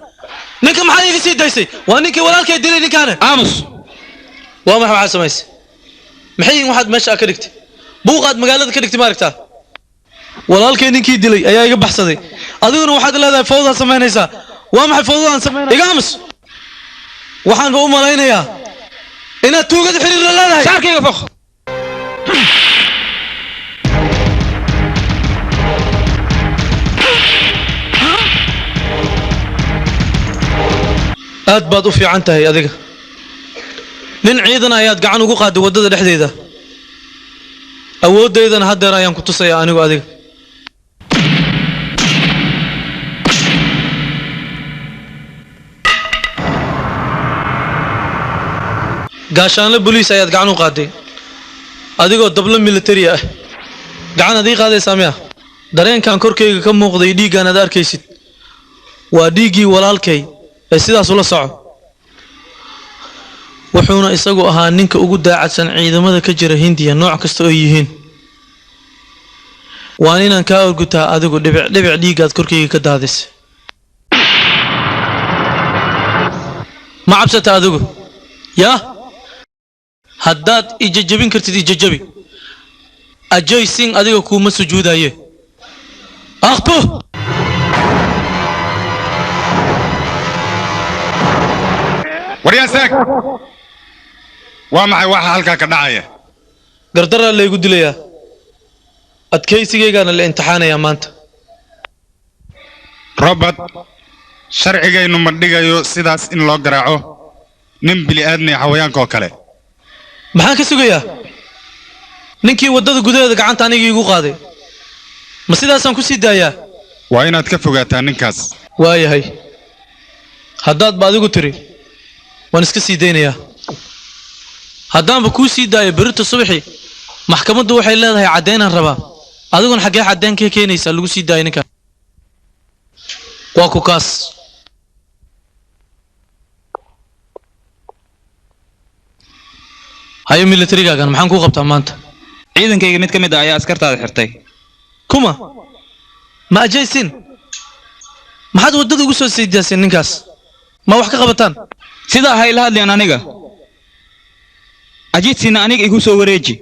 Ninka maxaad iga sii daysay? Waa ninkii walaalkay dilay ninkaane. Aamus, waa maxay waxaad samaysay? Maxay yihiin waxaad meesha ka dhigtay? Buuqaad magaalada ka dhigtay ma aragtaa? Walaalkay ninkii dilay ayaa iga baxsaday, adiguna waxaad leedahay fawdaa samaynaysaa. Waa maxay fawdadaan samaynaya? Iga aamus. Waxaanba u malaynayaa inaad tuugada xiriir la leedahay. Shaarkayga foq. Aad baad u fiican tahay adiga. Nin ciidan ayaad gacan ugu qaaday waddada dhexdeeda. Awooddaydana haddeer ayaan ku tusayaa anigu adiga. Gaashaanle boliis ayaad gacan u qaaday adigoo dablo militari ah. Gacan aad ii qaadaysaa miya? Dareenkan korkayga ka muuqday, dhiiggan aad arkaysid, waa dhiiggii walaalkay ee sidaas ula soco. Wuxuuna isagu ahaa ninka ugu daacadsan ciidamada ka jira Hindiya, nooc kasta oo yihiin. Waan inaan kaa orgutaa adigu dhibic dhibic dhiiggaad korkayga ka daadisay. Ma cabsata adigu? Yaa, haddaad ijajabin kartid ijajabi. Ajay Singh adiga kuuma sujuudaye. Aqbo. Waryaa saag, waa maxay waxa halkaa ka dhacaya? Gardaraa laygu dilayaa, adkaysigaygaana la imtixaanayaa maanta. Robert, sharcigaynu ma dhigayo sidaas in loo garaaco nin bili-aadmi xawayaanka oo kale. Maxaan ka sugayaa ninkii waddada gudaheeda gacanta aniga iigu qaaday? Ma sidaasaan ku sii daayaa? Waa inaad ka fogaataa ninkaas. Waayahay, haddaad ba adigu tiri waan iska sii daynayaa. Haddaanba kuu sii daayo berrito subaxii, maxkamaddu waxay leedahay caddeynaan rabaa. Adiguna xaggee caddeyn ka keenaysaa lagu sii daayo ninkaas? Waa ku kaas. Hayo, militarigaagan maxaan kuu qabtaa maanta? Ciidankayga mid ka mid ah ayaa askartaada xirtay. Kuma? Ma ajaysin? Maxaad waddada ugu soo siidaaseen ninkaas? Ma wax ka qabataan? Sidaa ha ila hadleen aniga. Ajiidsina aniga igu soo wareeji.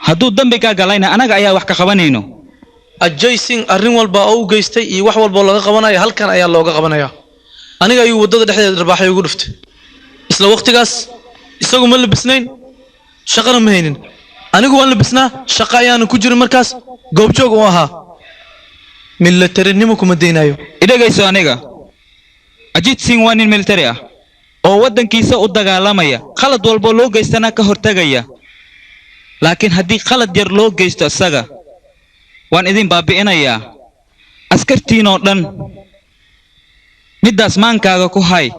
Hadduu dambi kaa galayna anaga ayaa wax ka qabanayno. Ajay Singh arrin walba oo u geystay iyo wax walba oo laga qabanayo halkan ayaa looga qabanaya. Aniga ayuu waddada dhexdeeda dharbaaxay ugu dhuftay. Isla waqtigaas isagu ma labisnayn, shaqana ma haynin. Anigu waan labisnaa, shaqa ayaanu ku jirin markaas, goobjoog u ahaa. Militarinimo kuma daynayo. Idhagayso aniga. Ajit Singh waa nin military ah oo waddankiisa u dagaalamaya, qalad walbo loo geystana ka hortagaya. Laakiin haddii qalad yar loo geysto isaga, waan idin baabi'inayaa askartiinoo dhan. Middaas maankaaga ku hay.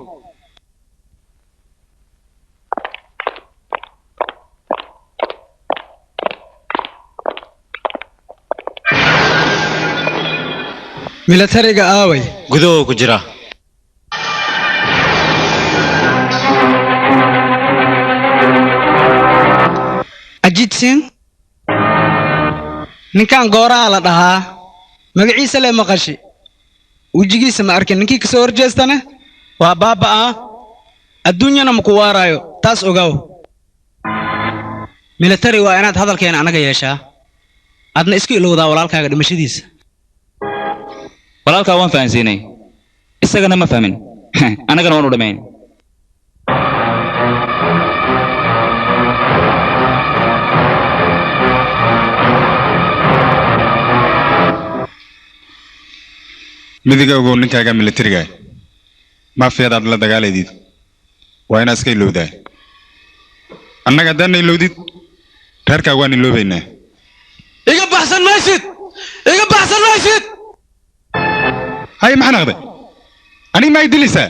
Milatariga aaway? Gudahoo ku jira. Ajit Singh, ninkan gooraha la dhahaa magaciisa le maqashi, wejigiisa ma arkin. Ninkii kasoo horjeestana waa baaba'aa, adduunyana ma ku waaraayo, taas ogaaw. Military, waa inaad hadalkeena anaga yeeshaa, aadna isku ilowdaa walaalkaaga dhimashadiisa. Walaalkaa waan fahansiinay, isagana ma fahmin, annagana waan u dhammayn. Midiga ogow, ninkaaga militariga maafiyadaad la dagaalaydid Waa inaad iska ilowdaa. Annaga haddaadna ilowdid, reerkaaga waan iloobaynaa. Iga baxsan maysid, iga baxsan maysid. Hay, maxaa naqday? Aniga maa idilaysaa?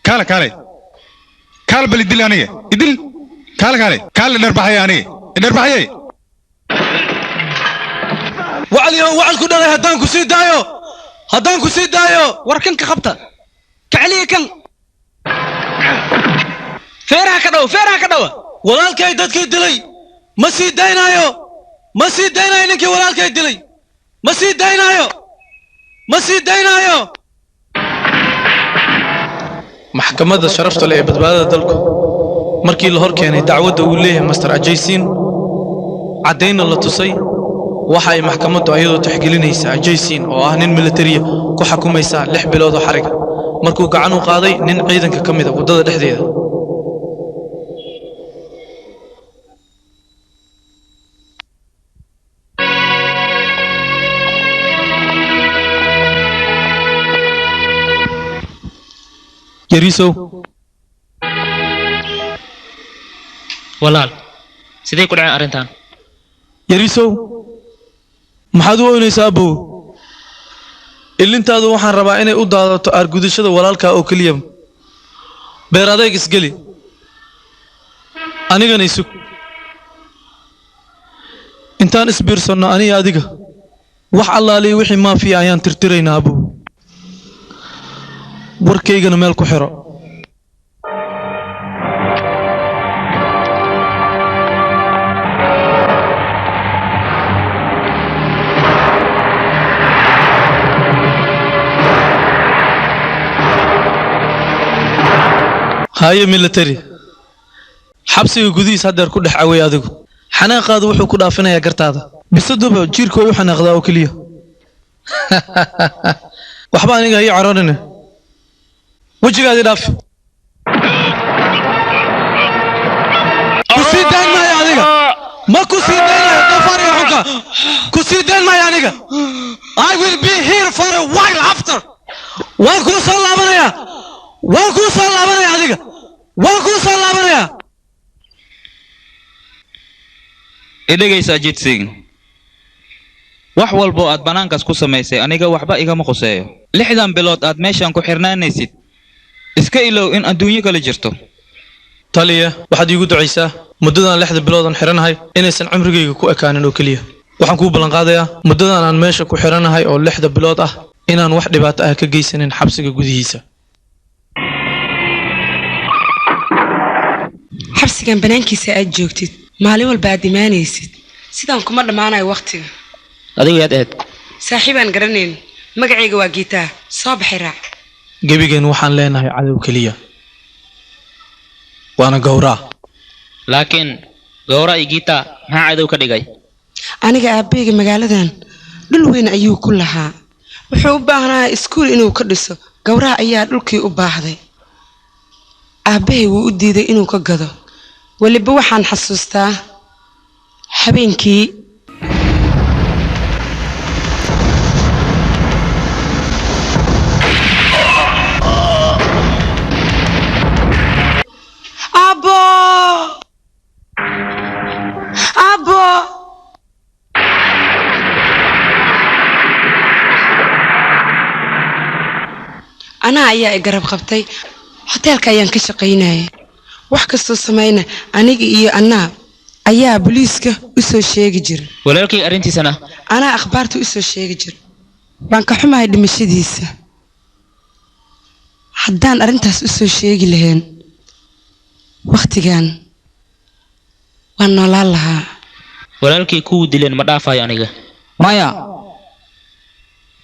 Kaale, kaale, kaale, bal idil aniga, idil. Kaale, kaale, kaale, dharbaxaya aniga, idharbaxayay. Wacli oo wacal ku dhalay, haddaan ku sii daayo, haddaan ku sii daayo. War kan ka qabta, ka celiya kan feeraha ka dhawa, feeraha ka dhawa. Walaalkay dadkii dilay ma sii daynaayo, ma sii daynaayo. Ninkii walaalkay dilay ma sii daynaayo, ma sii daynaayo. Maxkamadda sharafta leh ee badbaadada dalku markii la hor keenay dacwadda uu leeyahay Master Ajaysiin, caddaynna la tusay, waxa ay maxkamaddu ayadoo tixgelinaysa Ajaysiin oo ah nin militariya ku xukumaysaa 6 bilood oo xariga markuu gacan u qaaday nin ciidanka ka mid a waddada dhexdeeda. Yariisow. Walaal, sidee ku dhaceen arrintan? Yariisow, maxaad u oynaysaa abow? Ilintaadu waxaan rabaa inay u daadato aargudashada walaalkaa oo keliya. Beer adayg isgeli, anigana isug intaan isbiirsanno aniga adiga. Wax allaaliya wixii maafiya ayaan tirtiraynaa abow. Warkaygana meel ku xiro. Haye military, xabsiga gudihiis haddeer ku dhex caway. Adigu xanaaqaadu wuxuu ku dhaafinayaa gartaada. Bisaduba jiirku way u xanaaqdaa oo keliya. Waxba aniga ii caroonine, wejigaadii dhaaf. Ku sii dayn maayo adiga, ma ku sii daynayo. Doofaariga xunka, ku sii dayn maayo aniga. I will be here for a while after. Waan kuu soo laabanayaa, waan kuu soo laabanaya adiga, waan kuu soo laabanayaa. Idhegaysa Ajit Singh, wax walbo aad bannaankaas ku samaysay aniga waxba igama quseeyo. 6dan bilood aad meeshan ku xirnaanaysid, iska ilow in adduunyo kale jirto. Taliya, waxaad iigu ducaysaa muddadan 6da biloodan xiranahay inaysan cimrigayga ku ekaanin oo keliya. Waxaan kuu ballanqaadayaa muddadan aan meesha ku xiranahay oo 6da bilood ah inaan wax dhibaato ah ka geysanin xabsiga gudihiisa. Xabsigan banaankiisa aad joogtid, maalin walba aad imaanaysid, sidaan kuma dhammaanayo wakhtiga. Adigu yaad ahayd? Saaxiibaan garanayn, magacayga waa Giitaa. Soo baxay, raac. Gebigeen waxaan leenahay cadow keliya, waana Gowraa. Laakiin Gowra iyo Giita maxaa cadow ka dhigay? Aniga aabbeyga magaaladan dhul weyn ayuu ku lahaa. Wuxuu u baahnaa iskuul inuu ka dhiso. Gowraha ayaa dhulkii u baahday. Aabbahay wuu u diiday inuu ka gado. Weliba waxaan xasuustaa habeenkii Aabbo, aabbo. Anaa ayaa i garab qabtay. Hoteelka ayaan ka shaqaynayay. Wax kastoo samayna aniga iyo anaa ayaa booliiska u soo sheegi jira. Walaalkay arrintiisana? Anaa akhbaarta u soo sheegi jira. Waan ka xumahay dhimashadiisa. Haddaan arrintaas u soo sheegi lahayn wakhtigan, waan noolaan lahaa. Walaalkay kuwu dileen ma dhaafayo aniga. Maya,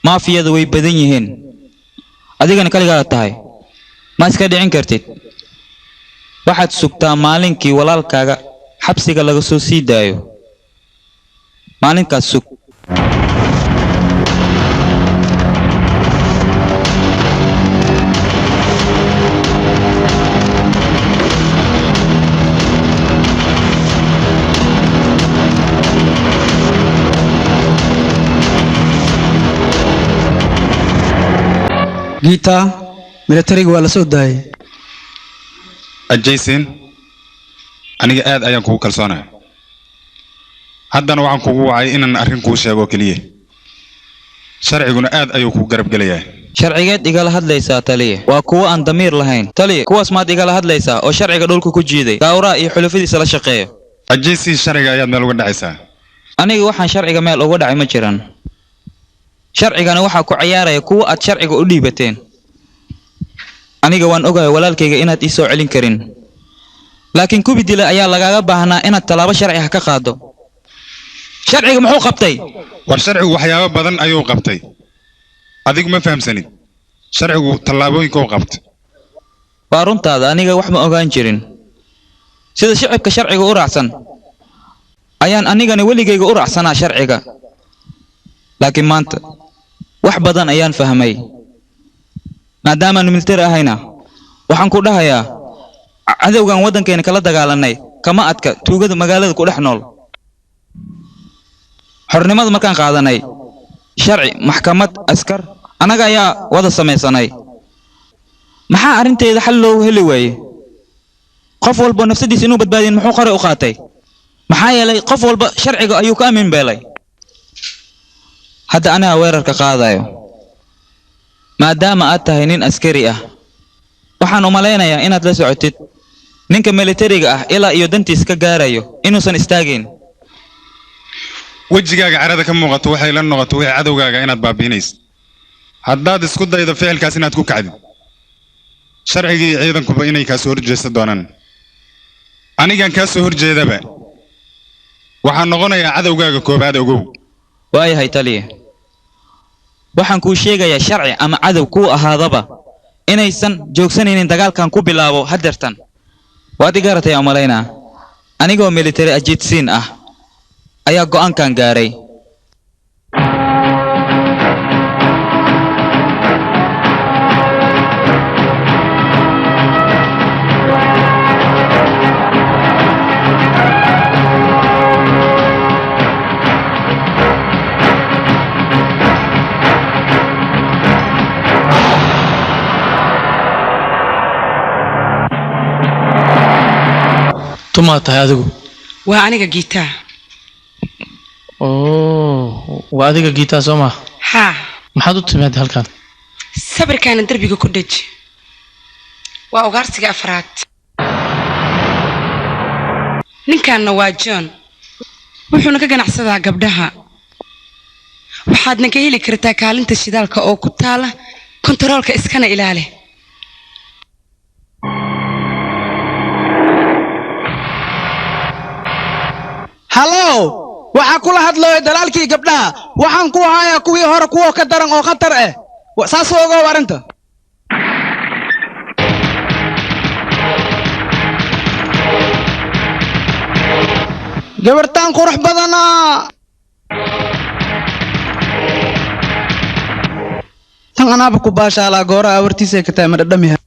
maafiyada way badan yihiin, adigana kaligaada tahay, ma iska dhicin kartid. Waxaad sugtaa maalinkii walaalkaaga xabsiga laga soo sii daayo. Maalinkaas sug. Giita, militariga waa la soo daayay. Ajaysin, aniga aad ayaan kugu kalsoonahay. Haddana waxaan kugu wacay inaan arrin kuu sheego keliya. Sharciguna aad ayuu kugu garab gelayaa. Sharcigeed igala hadlaysaa taliye? Waa kuwo aan damiir lahayn taliye. Kuwaas maad igala hadlaysaa oo sharciga dhulka ku jiiday, Gaawraa iyo xulufadiisa la shaqeeyo? Ajaysin, sharciga ayaad meel uga dhacaysaa. Aniga waxaan sharciga meel uga dhacay ma jiran. Sharcigana waxaa ku ciyaaraya kuwa aad sharciga u dhiibateen. Aniga waan ogahay walaalkayga inaad ii soo celin karin, laakiin kubi dila ayaa lagaaga baahnaa inaad tallaabo sharci ah ka qaado. Sharciga muxuu qabtay? War sharcigu waxyaabo badan ayuu qabtay, adigu ma fahamsanid. Sharcigu tallaabooyinka u qabtay. Waa runtaada, aniga wax ma ogaan jirin. Sida shicibka sharciga u raacsan ayaan anigana weligayga u raacsanaa sharciga, laakiin maanta wax badan ayaan fahmay. Maadaamaanu militari ahayna, waxaan ku dhahayaa cadowgan waddankeena kala dagaalanay kama adka tuugada magaalada ku dhex nool. Xornimada markaan qaadanay, sharci, maxkamad, askar annaga ayaa wada samaysanay. Maxaa arrinteeda xal loogu heli waaye? Qof walba nafsadiisa inuu badbaadin muxuu qore u qaatay? Maxaa yeelay qof walba sharciga ayuu ka aamin beelay. Hadda aniga weerarka qaadayo, maadaama aad tahay nin askari ah, waxaan u malaynayaa inaad la socotid ninka militariga ah ilaa iyo dantiis ka gaarayo inuusan istaagayn. Wejigaaga carada ka muuqato waxay la noqoto wixii cadowgaaga inaad baabi'inayso. Haddaad isku daydo ficilkaas inaad ku kacdid, sharcigii iyo ciidankuba inay kaa soo horjeesta doonaan. Anigan kaa soo horjeedaba waxaan noqonayaa cadowgaaga koobaad, ogow. Waayahay taliye, waxaan kuu sheegayaa sharci ama cadow kuu ahaadaba inaysan joogsanaynin dagaalkan ku bilaabo haddeertan. Waad i garatay aan malaynaa. Anigoo military ajiidsiin ah ayaa go'aankan gaaray. Tumaa tahay adigu? Waa aniga Giitaa. Oo, waa adiga Giitaa soo maa? Haa. Maxaad u timaad halkan? Sawirkaana derbiga ku dheji. Waa ugaarsiga afraad. Ninkanna waa John, wuxuuna ka ganacsadaa gabdhaha. Waxaadna ka heli kartaa kaalinta shidaalka oo ku taala kontaroolka, iskana ilaali. Hallow, waxaa kula hadlaya dalaalkii gabdhaha. Waxaan ku hayaa kuwii hore kuwa ka daran oo khatar ah. Saas u ogow arrinta. Gabartaan qurux badanaa. Tan anaaba ku baashaalaa goora awartiisay ka tahay ma dhadhamiha.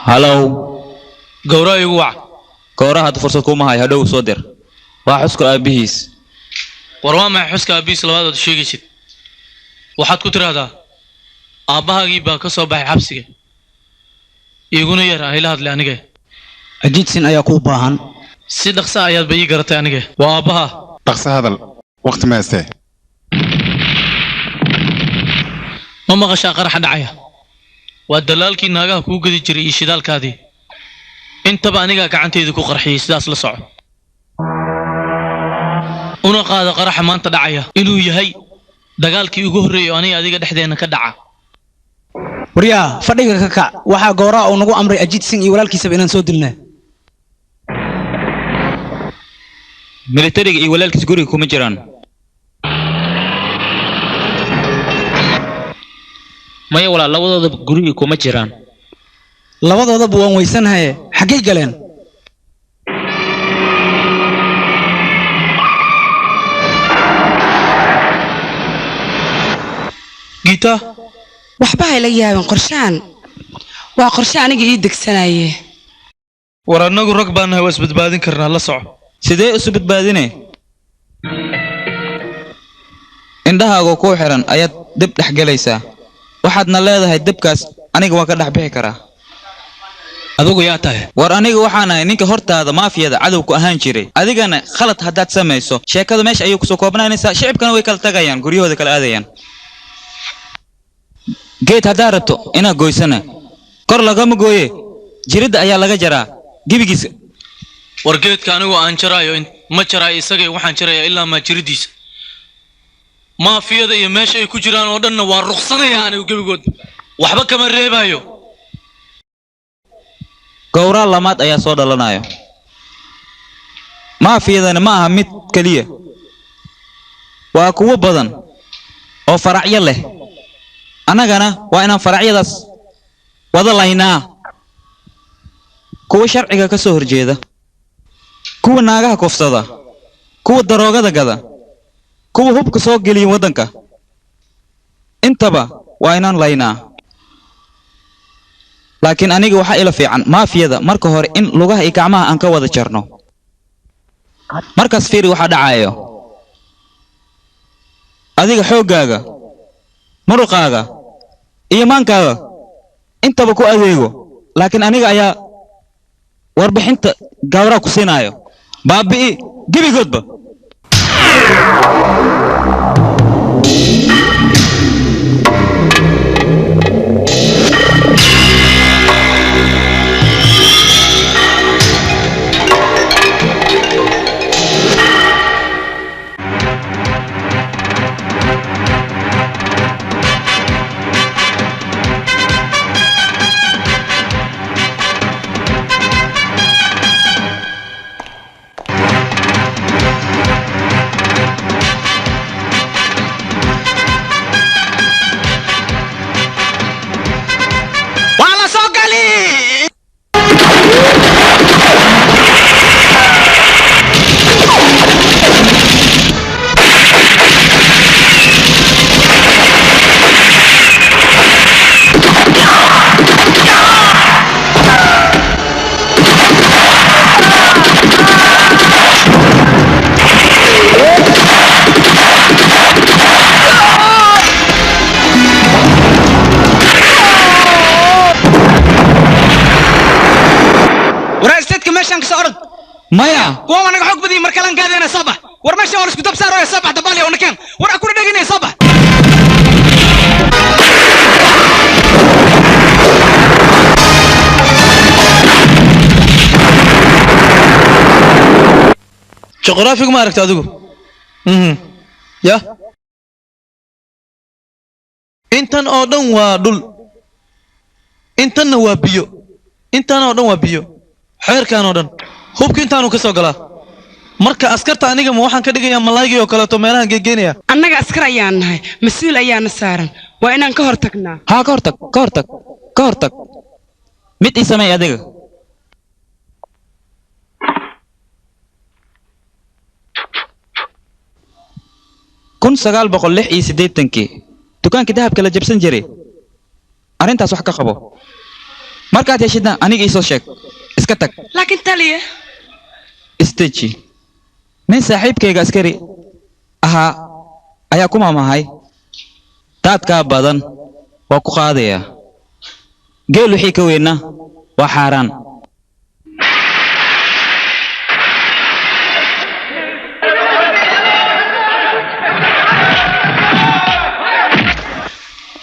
Halow. Gowra igu wac. Gowra hadda fursad kuma hayo, hadhow soo dir. Waa xuska aabbihiis. War waa maxay xuska aabbihiis labaad ood sheegaysid? Waxaad ku tiraahdaa aabbahaagii baa ka soo baxay xabsiga. Iguna yar ah ila hadlay aniga. Ajiidsin ayaa kuu baahan. Si dhaqso ayaad ba ii garatay aniga. Waa aabbaha. Dhaqso hadal, waqti ma haystee. Ma maqashaa qaraxa dhacaya? Waa dalaalkii naagaha kuu gadi jiray iyo shidaalkaadii. Intaba anigaa gacantayda ku qarxiyey, sidaas la soco. Una qaado qaraxa maanta dhacaya inuu yahay dagaalkii ugu horreeyay oo aniga adiga dhexdeena ka dhaca. Waryaa, fadhiga ka kac. Waxaa gooraa uu nagu amray Ajiid Singh iyo walaalkiisaba inaan soo dilnaa. Militariga iyo walaalkiis guriga kuma jiraan. Maya walaal, labadooda guriga kuma jiraan. Labadoodaba waan weysanahay, xaggay galeen? Gita, waxba hayla yaabin qorshahan. Waa qorshe aniga ii degsanaye. War annagu rag baan nahay, waa isbadbaadin karnaa, la soco. Sidee isu badbaadine? Indhahaagoo kuu xiran ayaad dib dhex galaysaa. Waxaadna leedahay dibkaas aniga waan ka dhex bixi karaa. Adigu yaa tahay? War aniga waxaan ahay ninka hortaada maafiyada cadowku ahaan jiray. Adigana khalad haddaad samayso, sheekadu meesha ayay kusoo koobnaanaysaa, shicibkana way kala tagayaan, guryahooda kala aadayaan. Geed haddaad rabto inaad goysana, kor lagama gooye, jiridda ayaa laga jaraa gebigiisa. War geedka anigu aan jaraayo ma jaraayo isagay, waxaan jarayaa ilaa maa jiridiisa. Maafiyada iyo meesha ay ku jiraan oo dhanna waan ruqsanayaa anigu gebigood. Waxba kama reebayo. Gowraal lamaad ayaa soo dhalanayo. Maafiyadani ma aha mid keliya. Waa kuwo badan oo faracyo leh. Annagana waa inaan faracyadaas wada laynaa. Kuwa sharciga ka soo horjeeda, kuwa naagaha kufsada, kuwa daroogada gada, kuwa hubka soo geliya waddanka. Intaba waa inaan laynaa. Laakiin aniga waxaa ila fiican maafiyada marka hore in lugaha iyo gacmaha aan ka wada jarno. Markaas fiiri waxaa dhacayo. Adiga xooggaaga, muruqaaga iyo maankaaga intaba ku adeego, laakiin aniga ayaa warbixinta gawraa ku siinayo. Baabi'i gebigoodba. Waa la soo gali. Waraa isteedka meeshaan ka soo orod. Maya. Kuwa anaga xog badiyay mar kalan gaadayna soo bax. War meeshaan waa la isku dab saaraya, soo bax dabaal iyo unakeen. War akuna dhaginaya soo bax. Juqraafigu ma aragta adigu? Ya? Intan oo dhan waa dhul. Intanna waa biyo. Intan oo dhan waa biyo. Xeerkan oo dhan. Hubka intaanu ka soo galaa. Marka askarta aniga ma waxaan ka dhigayaa malaygii oo kaleeto meelahan geegeynaya. Annaga askar ayaan nahay, mas-uul ayaana saaran. Waa inaan ka hortagnaa. Haa, ka hortag, ka hortag, ka hortag. Mid ii samee adiga. 1986-kii dukaanka dahabka la jabsan jiray. Arrintaas wax ka qabo. Markaad heshidna aniga ii soo sheeg. Iska tag. Laakiin taliya, Isteji. Nin saaxiibkayga askari ahaa ayaa ku maamahay daadkaa badan waa ku qaadayaa geel wixii ka weynna waa xaaraan.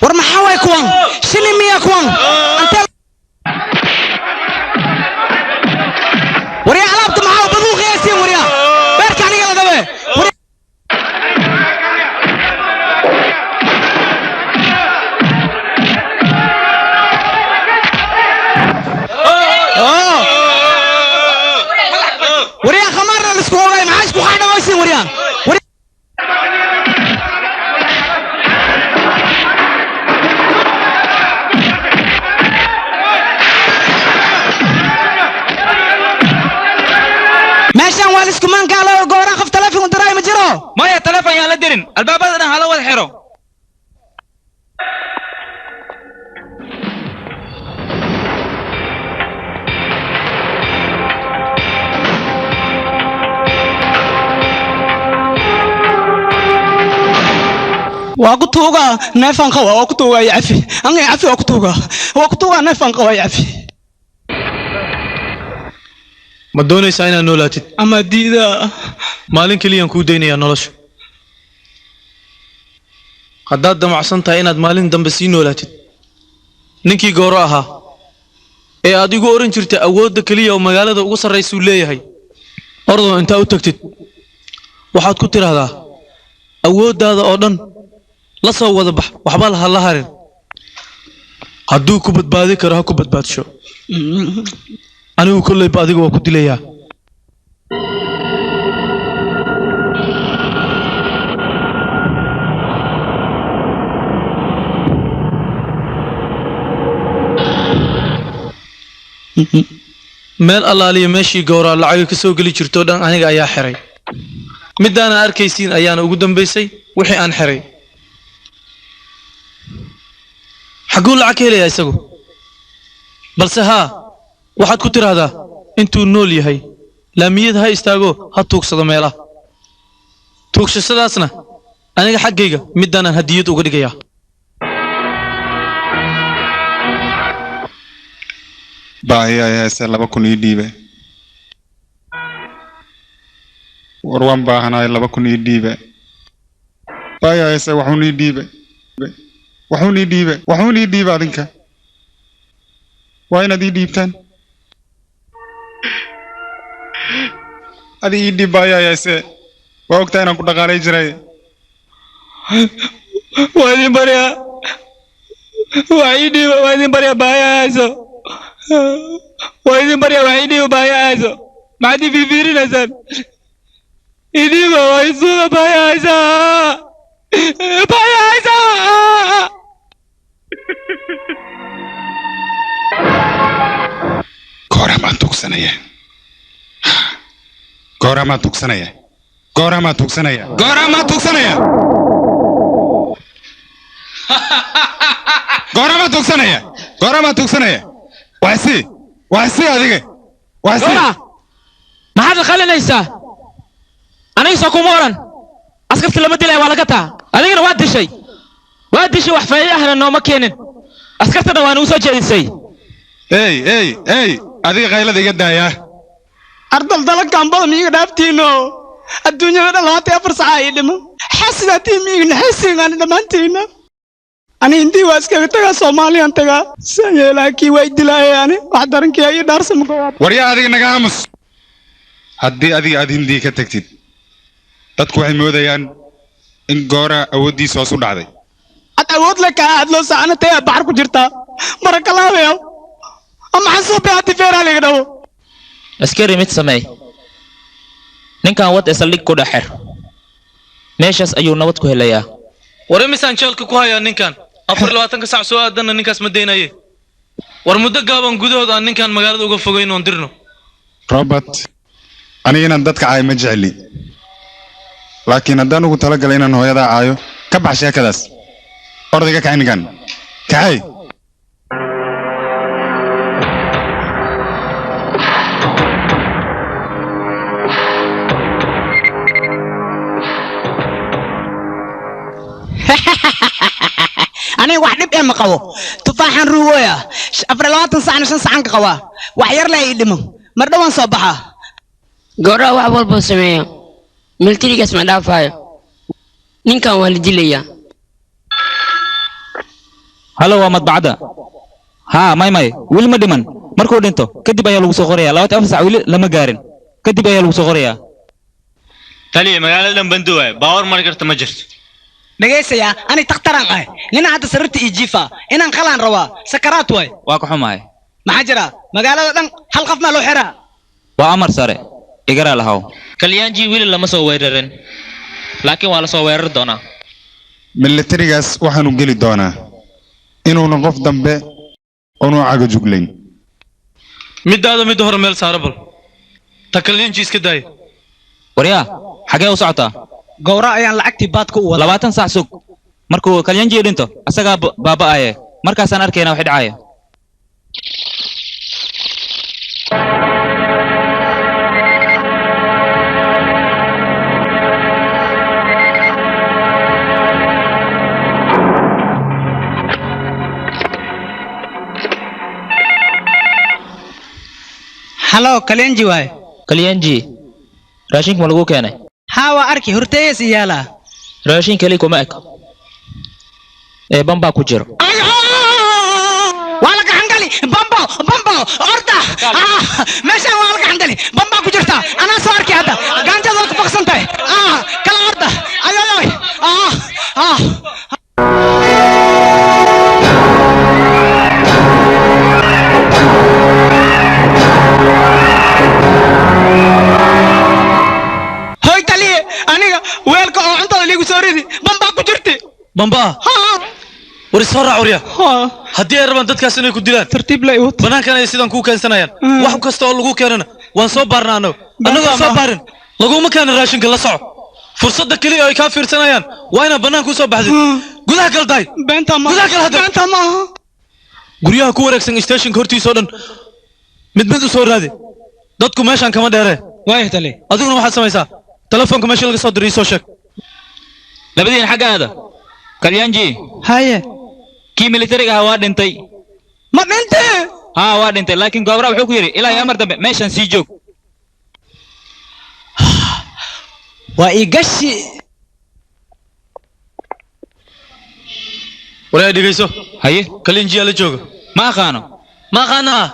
War maxaa waay kuwan shini miya kuwan antee waryaa alaabta maxaa baduu qiyaasiin waryaa beerka aniga la dabe. Waryaa khamaarna la isku ogaay maxaa isku qaadhawaysiin waryaa. Meeshaan waa la isku maankaalo gooraa qof taleefon u diraay ma jiro. Maya taleefon yaan la dirin, albaabada dhan hala wada xiro. Waa ku tuugaa neefaan qaba, waa ku tuugaa i cafi anga i cafi, waa ku tuugaa, waa ku tuugaa neefaan qaba i cafi. Ma doonaysaa inaad noolaatid ama diidaa? Maalin keliyaan kuu daynayaa nolosha. Haddaad damacsan tahay inaad maalin dambe sii noolaatid, ninkii gooro ahaa ee aad igu oran jirtay awoodda keliya oo magaalada ugu sarraysuu leeyahay, ordoo intaa u tagtid waxaad ku tidhaahdaa awooddaada oo dhan la soo wada bax, waxba ha la harin. Hadduu ku badbaadi karo ha ku badbaadsho, anigu kollayba adiga waa ku dilayaa. Meel allaaliya meeshii gowraa lacaga ka soo geli jirtoo dhan aniga ayaa xiray. Middaana arkaysiin ayaana ugu dambaysay wixii aan xiray. Xagguu lacag ka helayaa isagu? Balse haa, waxaad ku tidhaahdaa intuu nool yahay laamiyada ha istaago, ha tuugsado meelaha tuugsashadaasna aniga xaggayga middaanaan hadiyad uga dhigayaa. Baahi ay hayse 2000 ii dhiibe. War waan baahanahay, 2000 ii dhiibe. Baahi ay hayse, waxuun ii dhiibe, waxuun ii dhiibe, waxuun ii dhiibe. Adinka waa inaad ii dhiibtaan. Adi ii dhiib, baahi ay hayse, waa ogtaa inaan ku dhaqaalay jiray. Waa idin baryaa, waa ii dhiiba, waa idin baryaa, baahi ay hayso, waa idin baryaa, waa ii dhiiba, baahi ay hayso. Maxaad ii fiirfiirinaysaan? Ii dhiiba, waa isuuga, baahi ay haysaa, baahi ay haysaa. Gooramaan tugsanaya, gooramaan tugsanaya, gooramaan tugsanaya, gooramaan tugsanaya, gooramaan tugsanaya, gooramaan tugsanaya. Waxsi waxsi adiga waxsi. Gowra, maxaad la qalinaysaa? Aniga soo kuma oran askarta lama dilaya, waa laga taa. Adigana waa dishay, waa dishay, wax faa'iido ahna nooma keenin. Askartana waa nagu soo jeedisay. Ey ey ey, adiga qaylada iga daaya. Ardal dalakan badan miiga dhaaftiino, adduunyada dhan 24 saaca ii dhimo xasidaatiin miiga naxaysiin ani dhammaantiina. Ani hindii waa iskaga tagaa, Soomaaliyaan tagaa, saan yeelaa? Kii waa i dilaaya, ani wax darankii ii dhaarsama. Waryaa adiga naga aamus. Haddii adiga aad hindii ka tagtid, dadku waxay moodayaan in goora awooddiisa hoos u dhacday. Ad awood le kaa aad loo saacana taya baxar ku jirtaa marakalaabayaw ama xasuubi hadi feeraa liga dhawo. Askari mid sameey, ninkan wad ee saldhig ku dhex xir, meeshaas ayuu nabad ku helayaa. War imisaan jeelka ku hayaa ninkan? 24-ka sac soo aadanna ninkaas ma daynaye. War muddo gaaban gudahood aan ninkan magaalada uga fogeyn oon dirno. Robert, aniga inaan dadka caayo ma jecli, laakiin haddaan ugu talagalay inaan hooyadaa caayo, ka bax sheekadaas. Ordayga kacay, ninkan kacay. Dareen ma qabo tufaaxan ruugooya 24 saacna 5 saacan ka qabaa wax yar leh ii dhiman mar dhowaan soo baxaa. Gowraca wax walba sameeyo militarigaas ma dhaafayo ninkan waa la dilayaa. Halo, waa madbacadda. Haa, may may weli ma dhiman. Markuu dhinto kadib ayaa lagu soo qorayaa. 24 saac weli lama gaarin, kadib ayaa lagu soo qorayaa. Taliya, magaalada dhan bandu waay, baawar mari karta ma jirto. Dhegaysayaa, ani takhtaraan ahay, nina hadda sariirta ii jiifa inaan qalaan rabaa, sakaraat waay. Waa ka xumahay. Maxaa jira magaalada dhan hal qof maa loo xiraa? Waa amar sare, igaraa lahaw. Kalyaanji weli lama soo weerarin, laakiin waa la soo weerari doonaa. Militarigaas waxaanu geli doonaa inuuna qof dambe unu caga juglayn. Midaada midda hore meel saara, bal ta kalyaanji iska daaya. Waryaa, xagee u socotaa? Gowra ayaan lacagtii baadka u wadaa. 20 saac sug, markuu kalyaanji dhinto asagaa baaba'aya, markaasaan arkayna waxay dhacaya. Halo, kalyanji waay. Kalyaanji, raashinka ma lagu keenay? Haa, waa arki horteeyas iyaalaa. Raashin keli kuma eg ee bambaa ku jiro. Waa la gacan gali bambo bambo orda. Meeshaan waa la gacan gali, bambaa ku jirta, anaa soo arki hadda, gaanjada waa ku baqsan tahay. Kala orda, ayoyoy. Hoy taliye, aniga weelka oo cuntada liigu soo ridi bambaa ku jirta. Bamba ah, war isoo raac warya. Haddii ay rabaan dadkaas inay ku dilaan, tartiib la iwad. Banaankan ay sidan kuu keensanayaan. Wax kasta oo lagu keenana waan soo baarnaa annagu. Annagoo soo baarin laguma keenin raashinka, la soco. Fursadda keliya oo ay kaa fiirsanayaan waa inaad bannaanka usoo baxdid. Gudaha gal daay. Beenta ma gudaha gal hadda. Beenta ma aha. Guryaha ku wareegsan stationka hortiisa oo dhan mid mid u soo raadi. Dadku meeshaan kama dheeree. Waaya taliye. Adiguna waxaad samaysaa telefoonka meesha laga soo diray ii soo sheeg. Labadiin xagga aada. Kalyaanji. Haye. Kii militariga ahaa waa dhintay. Ma dhintay? Haa, waa dhintay, laakiin goobra wuxuu ku yidhi ilaa iyo amar dambe meeshaan sii joog. Waa ii gashi. Walaa dhegeyso. Haye. Kalyaanjiyaa la jooga? Ma aqaano. Ma aqaana ah?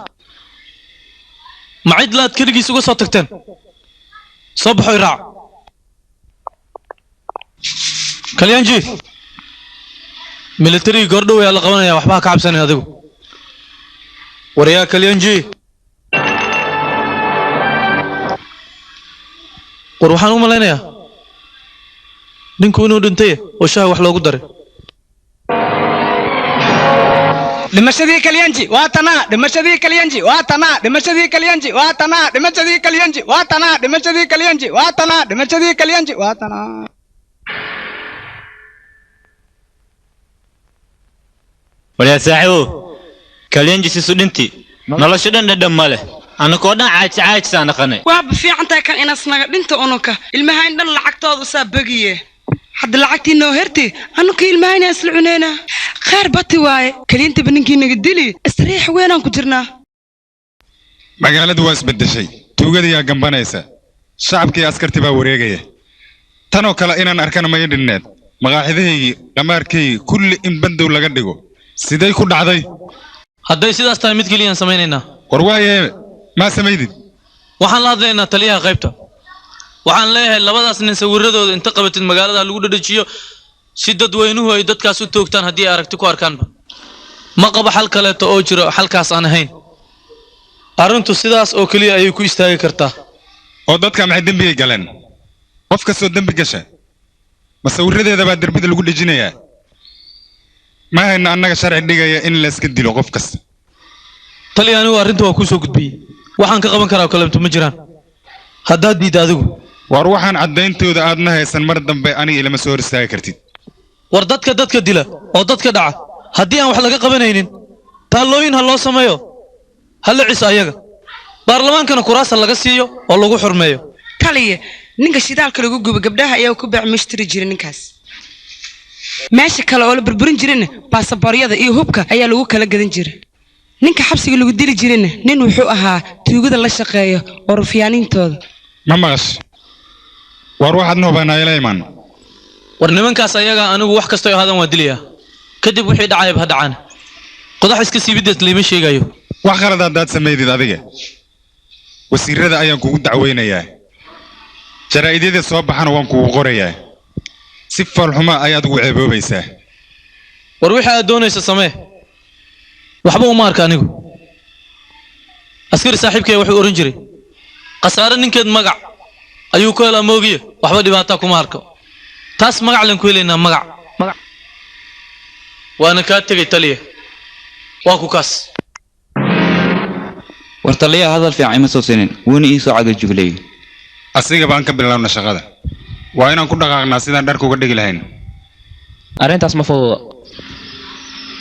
Ma cid laad keligiis uga soo tagteen? Soo baxoy, raac. Kalyaanji, militariga goordhow ayaa la qabanaya, waxba ha ka cabsanin adigu. Waryaa Kalyaanji, war waxaan u malaynayaa ninku inuu dhintay oo shaha wax loogu daray. Dhimashadii kalyanji waa tanaa, dhimashadii kalyanji waa tanaa, dhimashadii kalyanji waa tanaa, dhimashadii kalyanji waa tanaa, dhimashadii kalyanji waa tanaa, dhimashadii kalyanji waa tanaa. Waryaa saaxiibow, kalyanji sisu dhinti nolosha dhan dhadhan ma leh, annakoo dhan caajis caajisaan dhaqanay. Waaba fiican tahay kan inaas naga dhinta unuka ilmahayn dhan lacagtooda usaa begiye. Hadda lacagtii noo herti anuka ilmahayna isla cuneynaa, khayr bati waaye. Kaliintaba ninkii naga dili, isriix weynaan ku jirnaa. Magaaladu waa isbeddeshay, tuugadayaa gambanaysa, shacabkii askarti baa wareegaya. Tanoo kale inaan arkana maya dhinneed. Maqaaxidahaygii, dhamaarkaygii kulli in bandow laga dhigo siday ku dhacday? Hadday sidaas tahay mid keliyaan samaynaynaa. War waaye, maa samaydid? Waxaan la hadlaynaa taliyaha qaybta. Waxaan leeyahay labadaas nin sawiradooda inta qabatid magaalada lagu dhadhajiyo si dadweynuhu ay dadkaas u toogtaan haddii ay aragti ku arkaanba. Ma qabo xal kaleeto oo jiro xalkaas aan ahayn. Arrintu sidaas oo keliya ayay ku istaagi kartaa. Oo dadka maxay dembigay galeen? Qof kastoo dembi gasha ma sawiradeeda baa derbida lagu dhejinayaa? Ma hayna annaga sharci dhigaya in layska dilo qof kasta. Taliya, anigu arrinta waa kuu soo gudbiyey, waxaan ka qaban karaa oo kaleeto ma jiraan haddaad diidda adigu. War waxaan caddayntooda aadna haysan mar dambe aniga ilama soo hor istaagi kartid. War dadka dadka dila oo dadka dhaca haddii aan wax laga qabanaynin, taallooyin ha loo sameeyo, ha la ciso ayaga, baarlamaankana kuraas ha laga siiyo oo lagu xurmeeyo. Taliya, ninka shidaalka lagu gubo gabdhaha ayaa ku beec mushtiri jiray ninkaas. Meesha kale oo la burburin jirayna baasabooriyada iyo hubka ayaa lagu kala gadan jiray. Ninka xabsiga lagu dili jirayna nin wuxuu ahaa tuugada la shaqeeyo oo rufyaaniintooda. Ma maqash? War waxaad noobanayla iman. War nimankaas ayaga anigu wax kastoo ahaadan waa dilayaa. Kadib wixii dhacayba ha dhacaan. Qodax iska siibideed liima sheegayo. Wax qalad haddaad samaydid adiga, wasiirada ayaan kugu dacweynayaa, jaraa'idiyada soo baxana waan kugu qorayaa, si foolxuma ayaad ugu ceeboobaysaa. War wixii aad doonaysa samee, waxba uma arka anigu. Askari saaxiibkay wuxuu oran jiray khasaare ninkeed magac ayuu ku helaa moogiye, waxba dhibaataa kuma arko. Taas magac laan ku helaynaa, magac. Waana kaa tegay taliya, waa ku kaas. War taliyaha hadal fiican ima soo siinin, wuuna ii soo cagajugleeyey. Asiga baan ka bilowna shaqada, waa inaan ku dhaqaaqnaa sidaan dharka uga dhigi lahayn. Arrintaas ma fududa.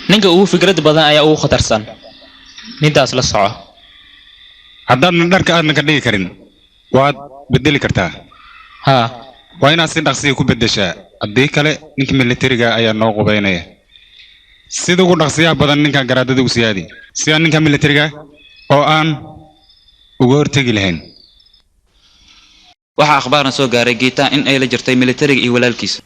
Ninka ugu fikrad badan ayaa ugu khatarsan. Nintaas la soco. Haddaadna dharka aadna ka dhigi karin, waad bedeli kartaa. Haa, waa inaad si dhaqsiya ku beddeshaa, haddii kale ninka militariga ayaa noo qubaynaya. Sida ugu dhaqsiyaha badan ninkan garaadada u siyaadi, si aan ninka militariga oo aan uga hortegi lahayn. Waxaa akhbaarna soo gaaray Geeta in ay la jirtay militariga iyo walaalkiisa.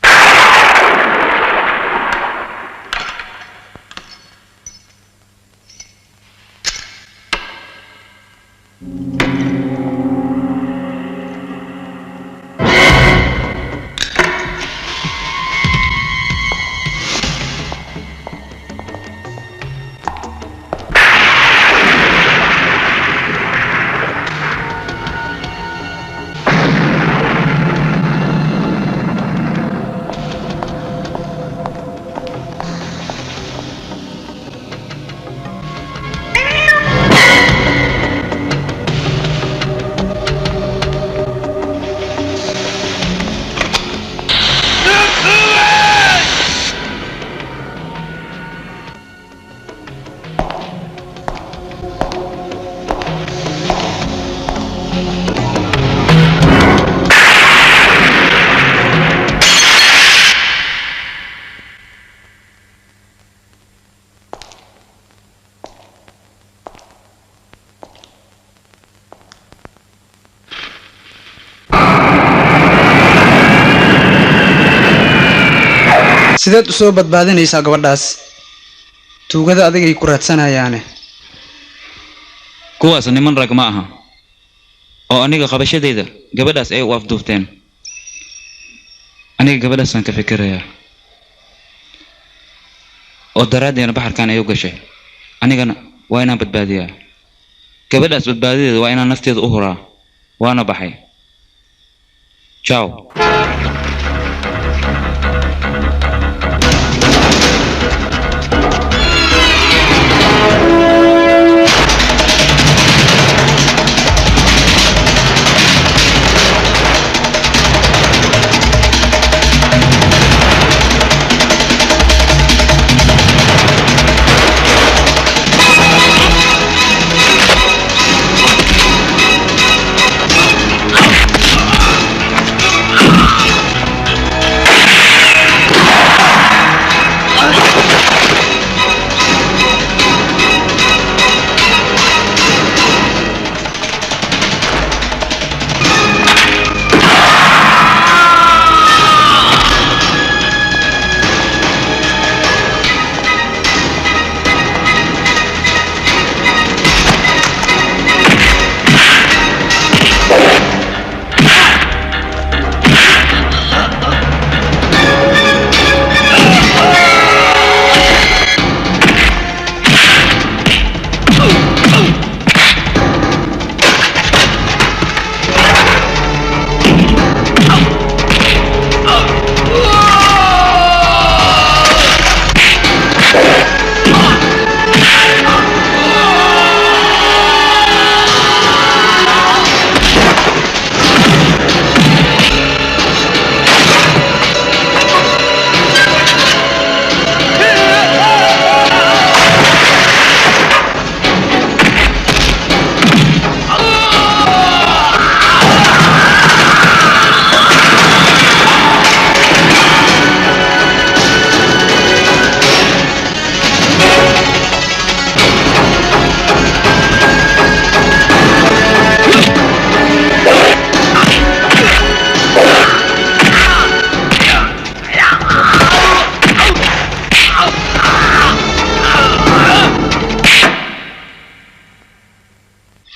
Sideed u soo badbaadinaysaa gabadhaas? Tuugada adigay ku raadsanayaane. Kuwaas niman rag ma aha, oo aniga qabashadeyda gabadhaas ay u afduubteen. Aniga gabadhaasaan ka fikirayaa, oo daraaddeena baxarkan ay u gashay. Anigana waa inaan badbaadiyaa gabadhaas. Badbaadadeeda waa inaan nafteeda u huraa. Waana baxay. Ciao.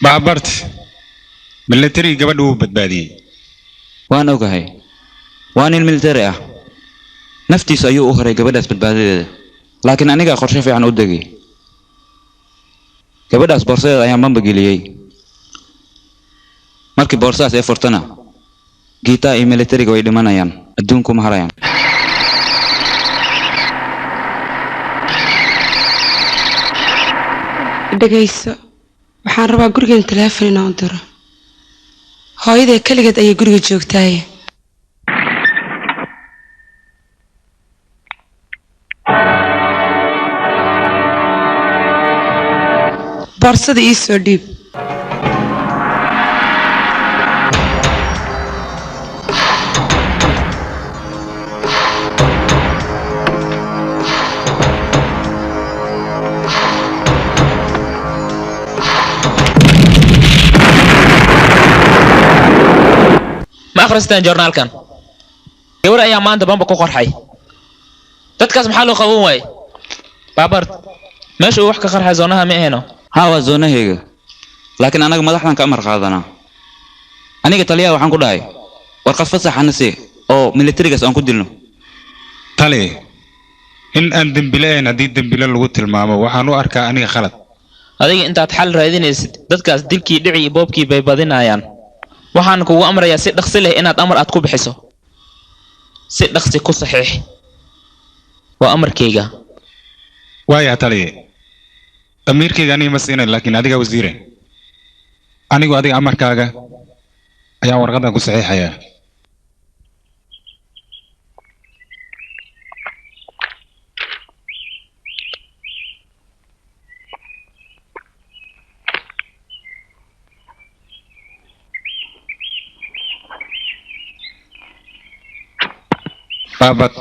Baabart military gabadha wuu badbaadiyey. Waan ogahay, waa nin military ah, naftiisa ayuu u horay gabadhaas badbaadadeeda, laakiin anigaa qorshe fiican u degay. Gabadhaas boorsadeeda ayaan bamba geliyey. Markii boorsadaas ay furtana, Giitaa iyo militariga way dhimanayaan, adduunku ma harayaan. Dhegayso, waxaan rabaa gurigan teleefon inaan u diro. Hooyaday keligeed ayay guriga joogtaaye. Boorsada ii soo dhiib. Ma akhristeen joornaalkan? Gabar ayaa maanta bamba ku qarxay. Dadkaas maxaa loo qaban waayey? Baabart, meesha uu wax ka qarxay zoonaha ma ahayno? Haa, waa zoonahayga, laakiin anaga madaxdan ka amar qaadanaa. Aniga taliyaha waxaan ku dhahay warqad fasaxana sii oo militarigaas aan ku dilno. Tali, in aan dembile ahayn haddii dembile lagu tilmaamo waxaan u arkaa aniga khalad. Adiga intaad xal raadinaysid, dadkaas dilkii, dhici iyo boobkii bay badinayaan. Waxaan kugu amrayaa si dhaqsi leh inaad amar aad ku bixiso. Si dhaqsi ku saxiix, waa amarkayga. Waaya taliye, damiirkayga aniga ma siinayn, laakiin adiga wasiire, anigu adiga amarkaaga ayaan warqadan ku saxiixayaa. Baabad,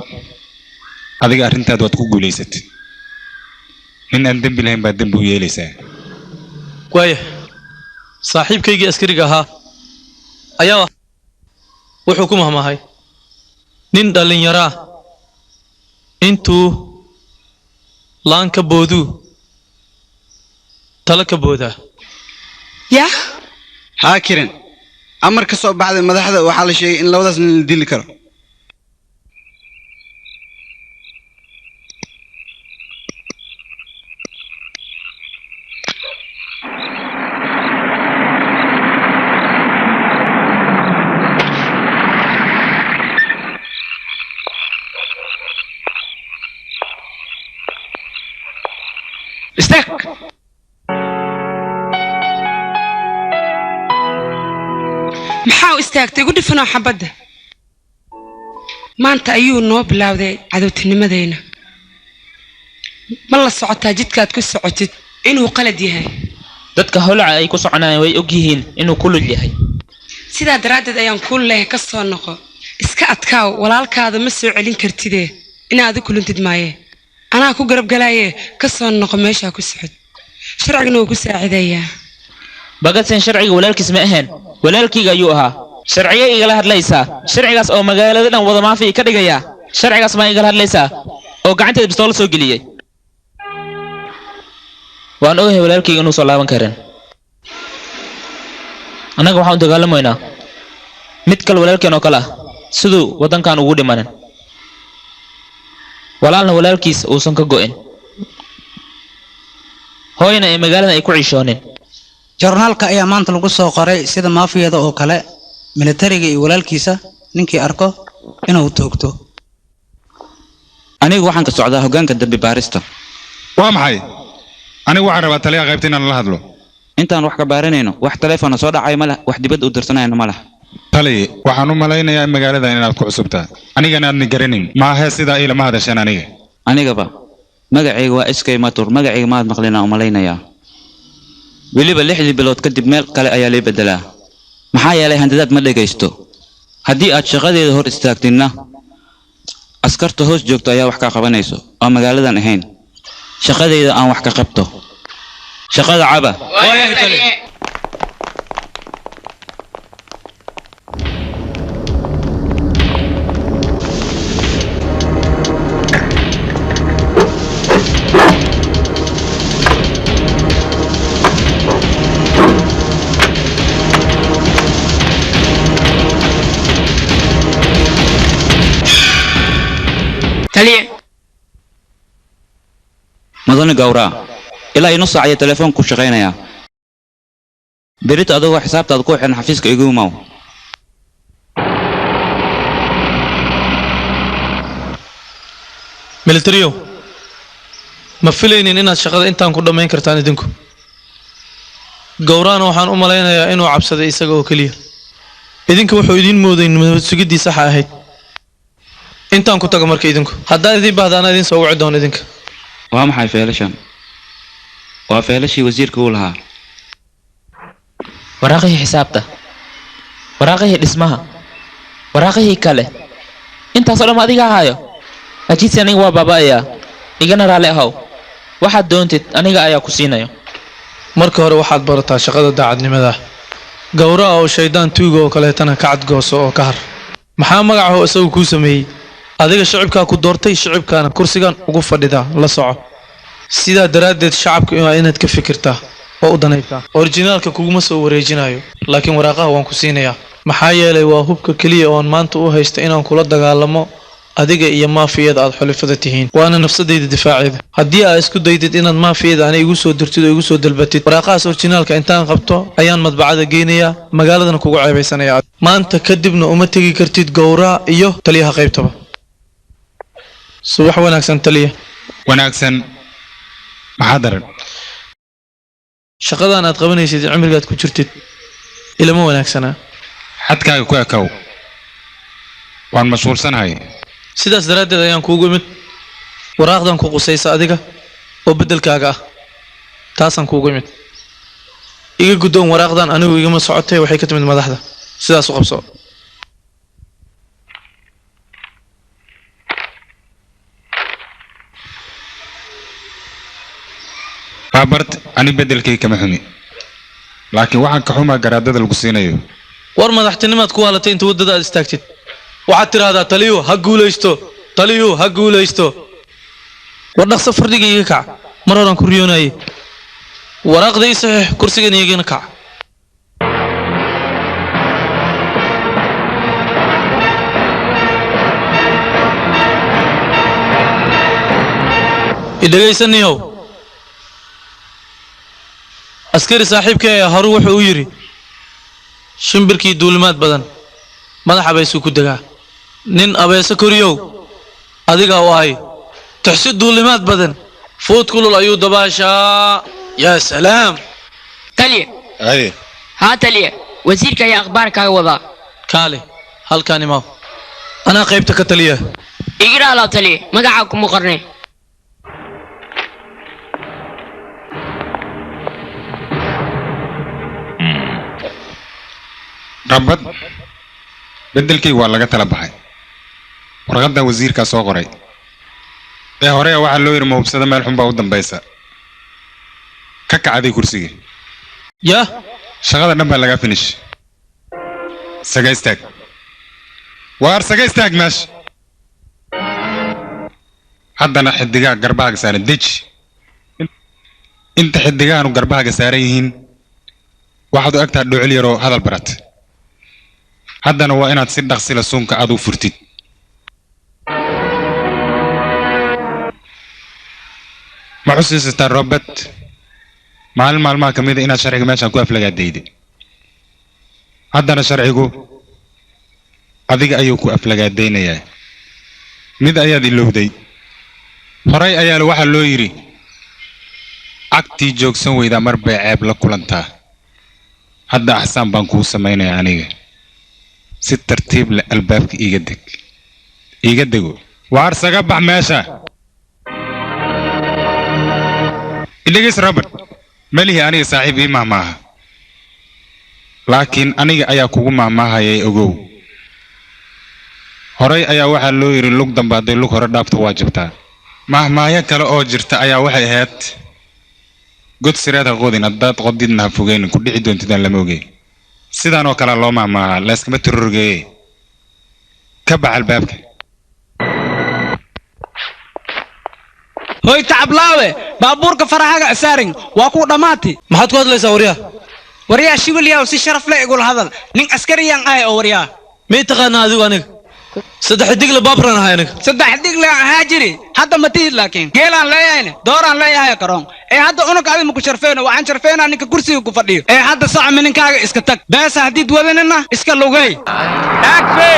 adiga arrintaad waad ku guulaysatay. Nin aan dembi lahayn baad dembi u yeelaysaa. Waaya, saaxiibkaygii askariga ahaa ayaa wuxuu ku mahmahay nin dhallinyaraa intuu laan ka booduu talo ka boodaa. Yaa haa Kiran, amar ka soo baxday madaxda waxaa la sheegay in labadaas nin la dili karo. Istaag. Maxaa u istaagtay? Igu dhifanoo xabadda. Maanta ayuu noo bilowday cadowtinimadayna. Ma la socotaa jidkaad ku socotid inuu qalad yahay? Dadka holaca ay ku soconayaan way og yihiin inuu kulul yahay. Sidaa daraaddeed ayaan kuu leeyahay ka soo noqo. Iska adkaaw, walaalkaada ma soo celin kartidee inaad u kulantid maaye. Anaa ku garab galaaye, ka soo noqo meeshaa ku socod. Sharcigana wuu ku saacidayaa. Bagadsen sharciga walaalkiis ma ahayn, walaalkayga ayuu ahaa. Sharciga igala hadlaysaa, sharcigaas oo magaalada dhan wada maafi ka dhigaya. Sharcigaas maa igala hadlaysaa oo gacanteeda bistoolo soo geliyey? Waan ogahay walaalkayga inuu soo laaban karin. Annaga waxaan u dagaalamaynaa mid kale walaalkeen oo kale ah, siduu waddankan ugu dhimanin, walaalna walaalkiis uusan ka go'in, hooyana ay magaaladan ay ku ciishoonin. Joornaalka ayaa maanta lagu soo qoray sida maafiyada oo kale militariga iyo walaalkiisa ninkii arko inuu toogto. Anigu waxaan ka socdaa hoggaanka dambi baarista. Waa maxay? Anigu waxaan rabaa taliyaha qaybta inaan la hadlo. Intaan wax ka baaranayno, wax taleefona soo dhacay ma leh, wax dibadda u dirsanayana ma leh. Tali, waxaan u malaynayaa in magaaladan inaad ku cusubtaa, anigana aadna garanayn. Maahee sidaa ilama hadasheen aniga. Anigaba magacayga waa SK Matur, magacayga maad maqlinaa u malaynayaa. Weliba 6dii bilood kadib meel kale ayaa lii bedelaa, maxaa yeelay handadaad ma dhegaysto. Haddii aad shaqadeeda hor istaagtinna, askarta hoos joogto ayaa wax kaa qabanayso oo magaaladan ahayn. Shaqadeyda aan wax ka qabto. Shaqada caba. Gowraa ilaa iyo nus saac ayaa telefoonku ku shaqaynayaa. Berito adigoo xisaabtaada ku xiran xafiiska igu imaw. Militariyow, ma filaynin inaad shaqada intaan ku dhammayn kartaan idinku. Gowraana waxaan u malaynayaa inuu cabsaday isaga oo keliya. Idinka wuxuu idiin mooday nabad sugiddii saxa ahayd. Intaan ku tago marka idinku haddaan idiin baahda anaa idiin soo wici doono idinka. Waa maxay feelashan? Waa feelashii wasiirka uu lahaa. Waraaqihii xisaabta, waraaqihii dhismaha, waraaqihii kale, intaasoo dhan adiga ahaayo. Laakiinse aniga waa baaba'ayaa, igana raalli ahow. Waxaad doontid aniga ayaa ku siinayo. Marka hore waxaad barataa shaqada daacadnimada ah. Gowraca oo shaydaan tuuga oo kaleetana ka cadgooso oo ka har. Maxaa magacaho isagu kuu sameeyey? Adiga shicibkaa ku doortay, shicibkaana kursigan ugu fadhidaa, la soco. Sidaa daraaddeed shacabka waa inaad ka fikirtaa oo u danaysaa. Orijinaalka kuguma soo wareejinayo, laakiin waraaqaha waan ku siinayaa, maxaa yeelay waa hubka keliya oon maanta u haysto inaan kula dagaalamo adiga iyo maafiyada aad xulifada tihiin, waana nafsadayda difaaceeda. Haddii aad isku daydid inaad maafiyada ani igu soo dirtid oo igu soo dalbatid, waraaqahaas orijinaalka intaan qabto ayaan madbacada geynayaa, magaaladana kugu ceebaysanaya. Maanta kadibna uma tegi kartid Gowraa iyo taliyaha qaybtaba. Subax wanaagsan, taliya. Wanaagsan. Maxaa daran? Shaqadan aad qabanaysid iyo cimrigaad ku jirtid ilama wanaagsanaa. Xadkaaga ku ekow, waan mashquulsanahay. Sidaas daraaddeed ayaan kuugu imid. Waraaqdan ku qusaysa adiga oo beddelkaaga ah, taasaan kuugu imid. Iga guddoon waraaqdan, anigu igama socotay, waxay ka timid madaxda. Sidaas u qabso. Robert, ani beddelkay kama xumi, laakiin waxaan ka xumaa garaadada lagu siinayo. War madaxtinimaad ku waalatay. Inta waddada aad istaagtid waxaad tidhaahdaa, "Taliyu ha guulaysto, taliyu ha guulaysto." War dhaqso fardhiga iga kac, mar horaan ku riyoonayay. Waraaqda ii saxiix, kursigan igana kac. Idhegaysaniyow, askari saaxiibkay ayaa horu wuxuu u yidhi, "Shimbirkii duulimaad badan madaxa baysuu ku degaa." Nin abeeso koriyow, adigaa u ahay tixsi duulimaad badan, fuud kulul ayuu dabaashaa. Yaa salaam! Taliya. Haye. Haa taliya, wasiirka ayaa akhbaar kaaga wadaa. Kaale halkaan imaw, anaa qaybta ka taliya. Igira alaab taliya, magacaa kuma qornay. Rabad, beddelkay waa laga tala baxay. Warqadda wasiirkaa soo qoray ee hore waxaa loo yidhi, "Mahubsada meel xun baa u dambaysa." Ka kacday kursiga. Yaa? Shaqada dhan baa lagaa finish. Saga istaag, waar saga istaag meesha. Haddana xidigaha garbahaaga saaran deji. Inta xidigahanu garbahaaga saaran yihiin waxaad u egtaha dhoocil yaroo hadal barat. Haddana waa inaad si dhaqsila suunka aad u furtid. Ma xusuusataa, Robert, maalin maalmaha ka mid a inaad sharciga meeshaan ku aflagaadayday? Haddana sharcigu adiga ayuu ku aflagaadaynayaa. Mid ayaad ilowday. Horay ayaa waxaa loo yidhi, "Cagtii joogsan weydaa mar bay ceeb la kulantaa." Hadda axsaan baan kuu samaynayaa aniga. Si tartiib leh albaabka iiga deg, iiga dego. Waar saga bax meesha. Idhegeys Robert, melihi aniga saaxiib ii mahmaaha, laakiin aniga ayaa kugu mahmaahayay. Ogow, horay ayaa waxaa loo yidhi, "Lug dambe hadday lug hore dhaafto waa jabtaa." Mahmaahyo kale oo jirta ayaa waxay ahayd, "God sireed ha qodin, haddaad qodidna ha fogeynin, ku dhici doontidaan lama ogey." Sidaan oo kalea loo mahmaahaa, layskama tururgeeye. Ka bax albaabka. Hoy tacablaawe, baabuurka farahaga saarin waa kuu dhammaati. Maxaad ku hadlaysaa, waryaa? Waryaa, shiwilyaw, si sharaf leh igula hadal. Nin askariyaan ahay oo waryaa. May taqaanaa adigu aniga? Saddex digle baabran ahay aniga. Saddex digle ahaa jiri hadda ma tihid, laakiin geelaan leeyahayne dooraan leeyahay karoon. Ee hadda unug adi maku sharfeyno, waxaan sharfeynaa ninka kursiga ku fadhiyo. Ee hadda saca mininkaaga iska tag, beesa haddiid wadanina iska lugay. Taxi!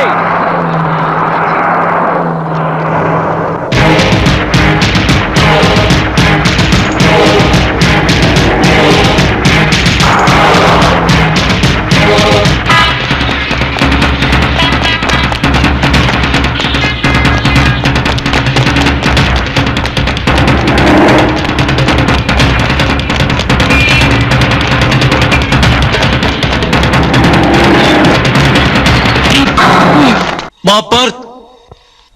Baabart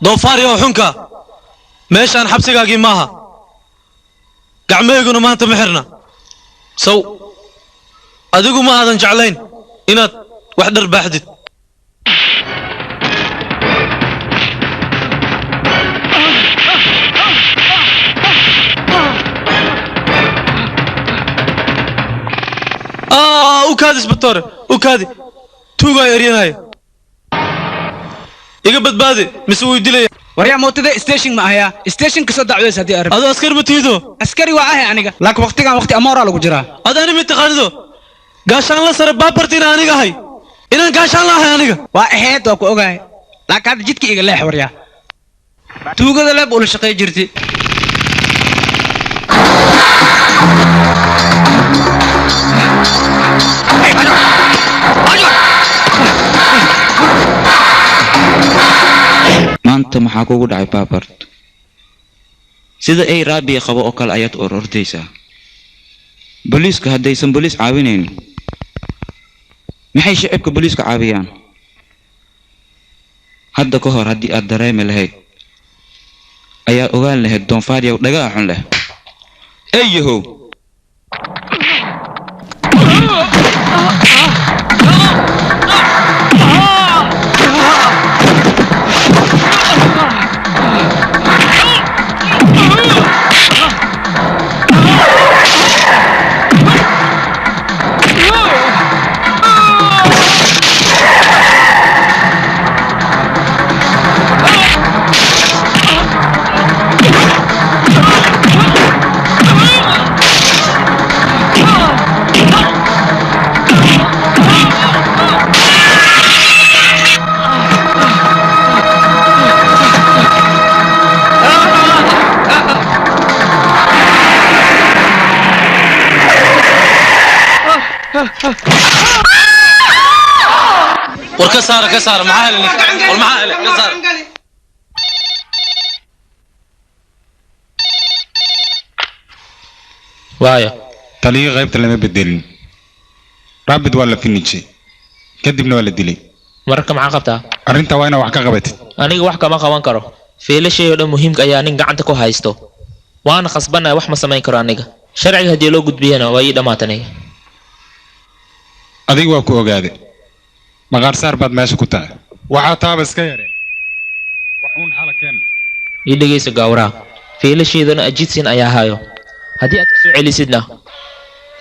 doofaaryow xunka, meeshaan xabsigaagii maaha, gacmahayguna maanta ma xirna. Sow adigu ma aadan jeclayn inaad wax dharbaaxdid? U kaadi isbatoore, u kaadi, tuugaa eryanaya, iga badbaadi mise wuu dilaya. Waryaa mootada station ma ahayaa? Station ka soo dacweys haddii arrin. Adoo askari ma tiido? Askari waa ahay aniga, laakiin waqtigan waqti amooraa lagu jiraa. Ad ani ma taqaanido gaashaan la sare baabarta inaan aniga ahay, inaan gaashaan la ahay aniga. Waa ahayd, waa ku ogahay, laakiin hadda jidka iga leex. Waryaa tuugada leeb ula shaqay jirti. Maanta maxaa kugu dhacay Baabart? Sida ay raabiya qabo oo kale ayaad orordaysaa. Booliiska haddaysan booliis caawinayn, maxay shicibka booliiska caawiyaan? Hadda ka hor haddii aad dareemi lahayd ayaa ogaan lahayd doonfaaryow dhagaa xun leh. Eeyahow! War ka saara, ka saara, maxaa helay ninka? War maxaa helay? Ka saara. Waayo Taliyo qaybta lama bedelin, Raabid waa la finijay, kadibna waa la dilay. Marka maxaa qabtaa? Arrinta waa inaa wax ka qabatid. Aniga wax kama qaban karo, fiilashay oo dhan muhiimka ayaa nin gacanta ku haysto, waana khasbanaya, wax ma samayn karo aniga. Sharciga haddii loo gudbiyana waa ii dhammaat aniga. Adiga waa ku ogaaday, maqaar saar baad meesha ku tahay, waxaa taaba iska yaree wax uun xala keen. Ii dhegayso gawraa, fiilashaydana Ajidsin ayaa hayo. Haddii aad kusoo celisidna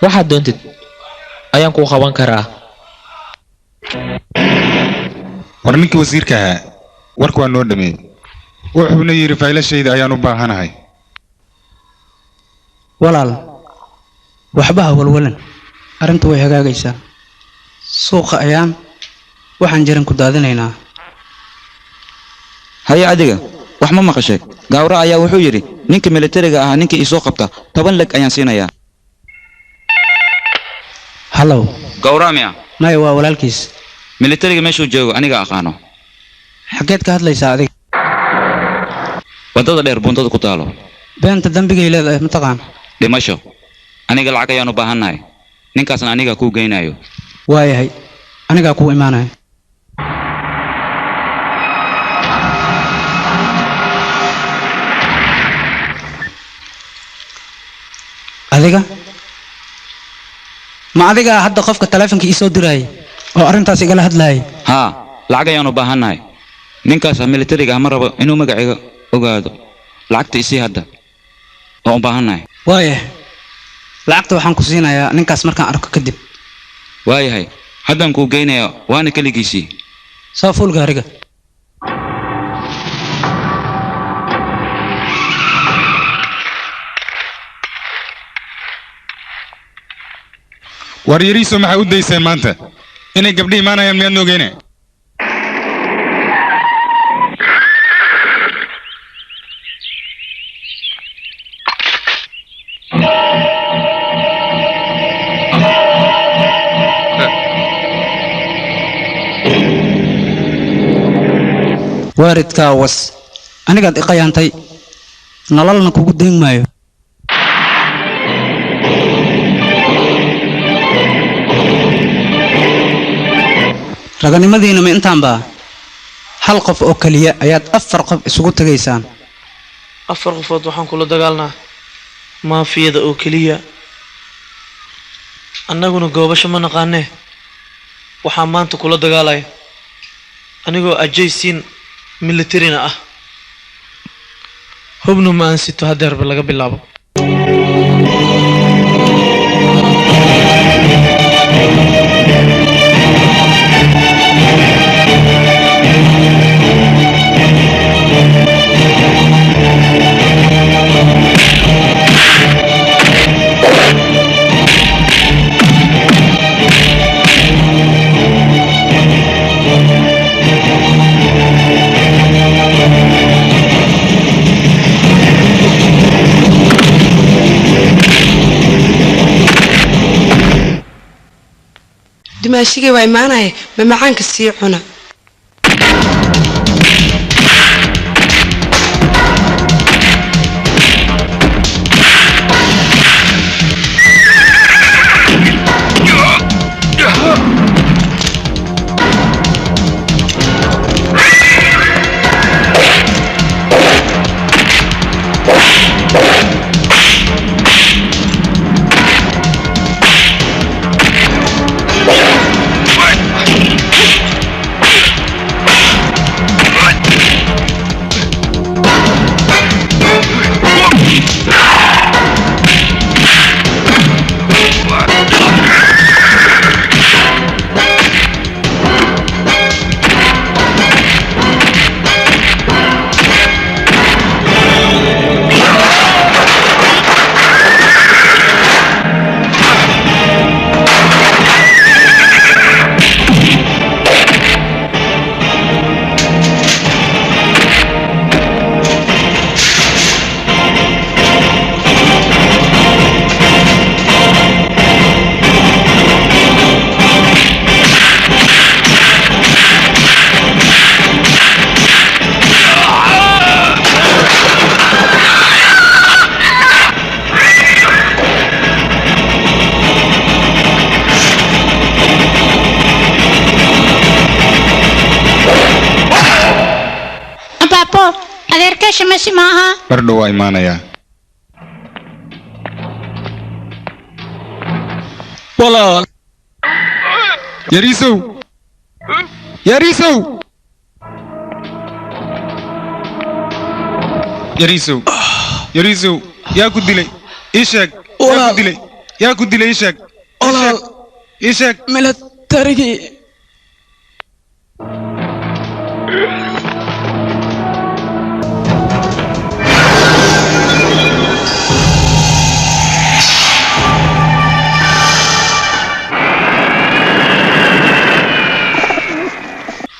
waxaad doontid ayaan kuu qaban karaa. War ninkii wasiirka ahaa warku waa noo dhameeyey, wuxuuna yidhi faylashayda ayaan u baahanahay. Walaal, waxba ha walwalan, arrintu way hagaagaysaa. Suuqa ayaan waxaan jiran ku daadinaynaa. Haye, adiga wax ma maqashay? Gaawra ayaa wuxuu yidhi ninka militariga ahaa ninkii isoo qabta 10 leg ayaan siinayaa. Hallow. Gawra miya? Maya, waa walaalkiis. Militariga meeshuu joogo aniga aqaano. Xaggeed ka hadlaysaa adiga? Waddada dheer buundada ku taalo. Beenta dambigay leedahay mataqaan? Dhimasho. Aniga lacag ayaan u baahannahay, ninkaasna aniga kuu geynayo. Waayahay, anigaa kuu imaanaya. Adiga ma adigaa hadda qofka taleefonka ii soo diraayay oo arrintaas igala hadlaayay? Haa, lacag ayaan u baahannahay. Ninkaas militariga ah ma rabo inuu magacayga ogaado. Lacagta isii hadda, waan u baahannahay. Waayahay, lacagta waxaan ku siinayaa ninkaas markaan arko kadib. Waayahay, haddaan kuu geynayaa, waana keligiisii. Soo fuul gaariga. War yariiso maxaa u dayseen maanta inay gabdhi imaanayaan miyaad noogeyne? Waaridkaa was anigaad i qayaantay nololna kugu dayn maayo. Raganimadiina ma intaanba hal qof oo keliya ayaad 4 qof isugu tagaysaan. 4 qofood waxaan kula dagaalnaa maafiyada oo keliya. Annaguna goobasho ma naqaanee, waxaan maanta kula dagaalaya anigoo ajaysiin militarina ah. Hubna ma aan sito hadeerba laga bilaabo. Dumaashigay waa imaanaya, ma macaanka sii cuna. Bardhow waa imaanayaa. Walaal. Yariisow, Yariisow, Yariisow, Yariisow, yaa ku dilay? Ii sheeg, yaa ku dilay? Yaa ku dilay? Ii sheeg, ii sheeg. Militarigii.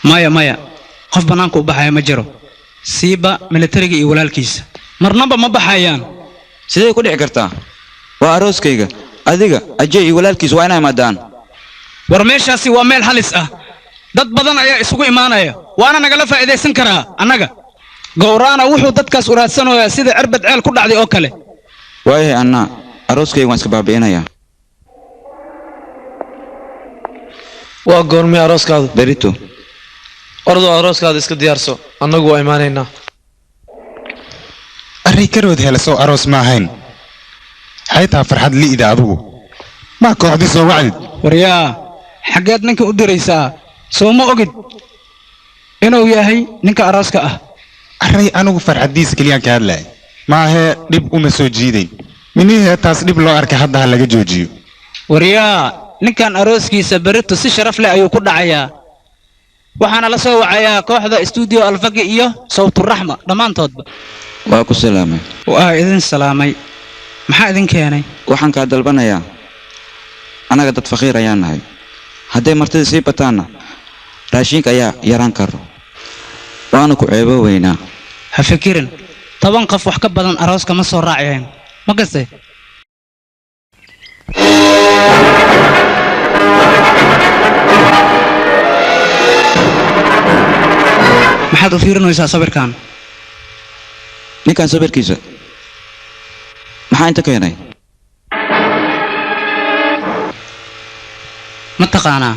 Maya maya, qof bannaanka u baxaya ma jiro, siiba militariga iyo walaalkiisa marnaba ma baxayaan. Sidee ku dhici kartaa? Waa arooskayga. Adiga Ajay iyo walaalkiis waa inay imaadaan. War meeshaasi waa meel halis ah, dad badan ayaa isugu imaanaya, waana nagala faa'iidaysan karaa annaga. Gowraana wuxuu dadkaas u raadsanayaa sida cirbad ceel ku dhacday oo kale. Waayahay, annaa arooskayga waan iska baabi'inayaa. Waa goormee arooskaadu? Berito. Ordoo arooskaada iska diyaarso, annagu waa imaanaynaa. Array karood helasow aroos ma ahayn. Xaytaa farxad li'ida adigu maa kooxdii soo wacdid. Waryaa, xaggeed ninka u diraysaa? Soo ma ogid inuu yahay ninka arooska ah? Array anigu farxaddiisa keliyaan ka hadlaay, maahee dhib uma soo jiidayn. Minihee taas dhib loo arkay hadda ha laga joojiyo. Waryaa, ninkan arooskiisa berito si sharaf leh ayuu ku dhacayaa. Waxaana la soo wacayaa kooxda Studio Alfagi iyo Sawturaxma dhammaantoodba. Waa ku salaamay. Waa idin salaamay. Maxaa idin keenay? Waxaan kaa dalbanayaa Annaga dad faqiir ayaan nahay. Hadday martida sii bataanna raashinka ayaa yaraan karo. Waana ku ceebooweynaa. Ha fikirin, 10 qof wax ka badan arooska ma soo raacayaan. Ma gastay? Maxaad u fiirinaysaa sawirkan? Ninkan sawirkiisa maxaa inta keenay? Ma taqaanaa?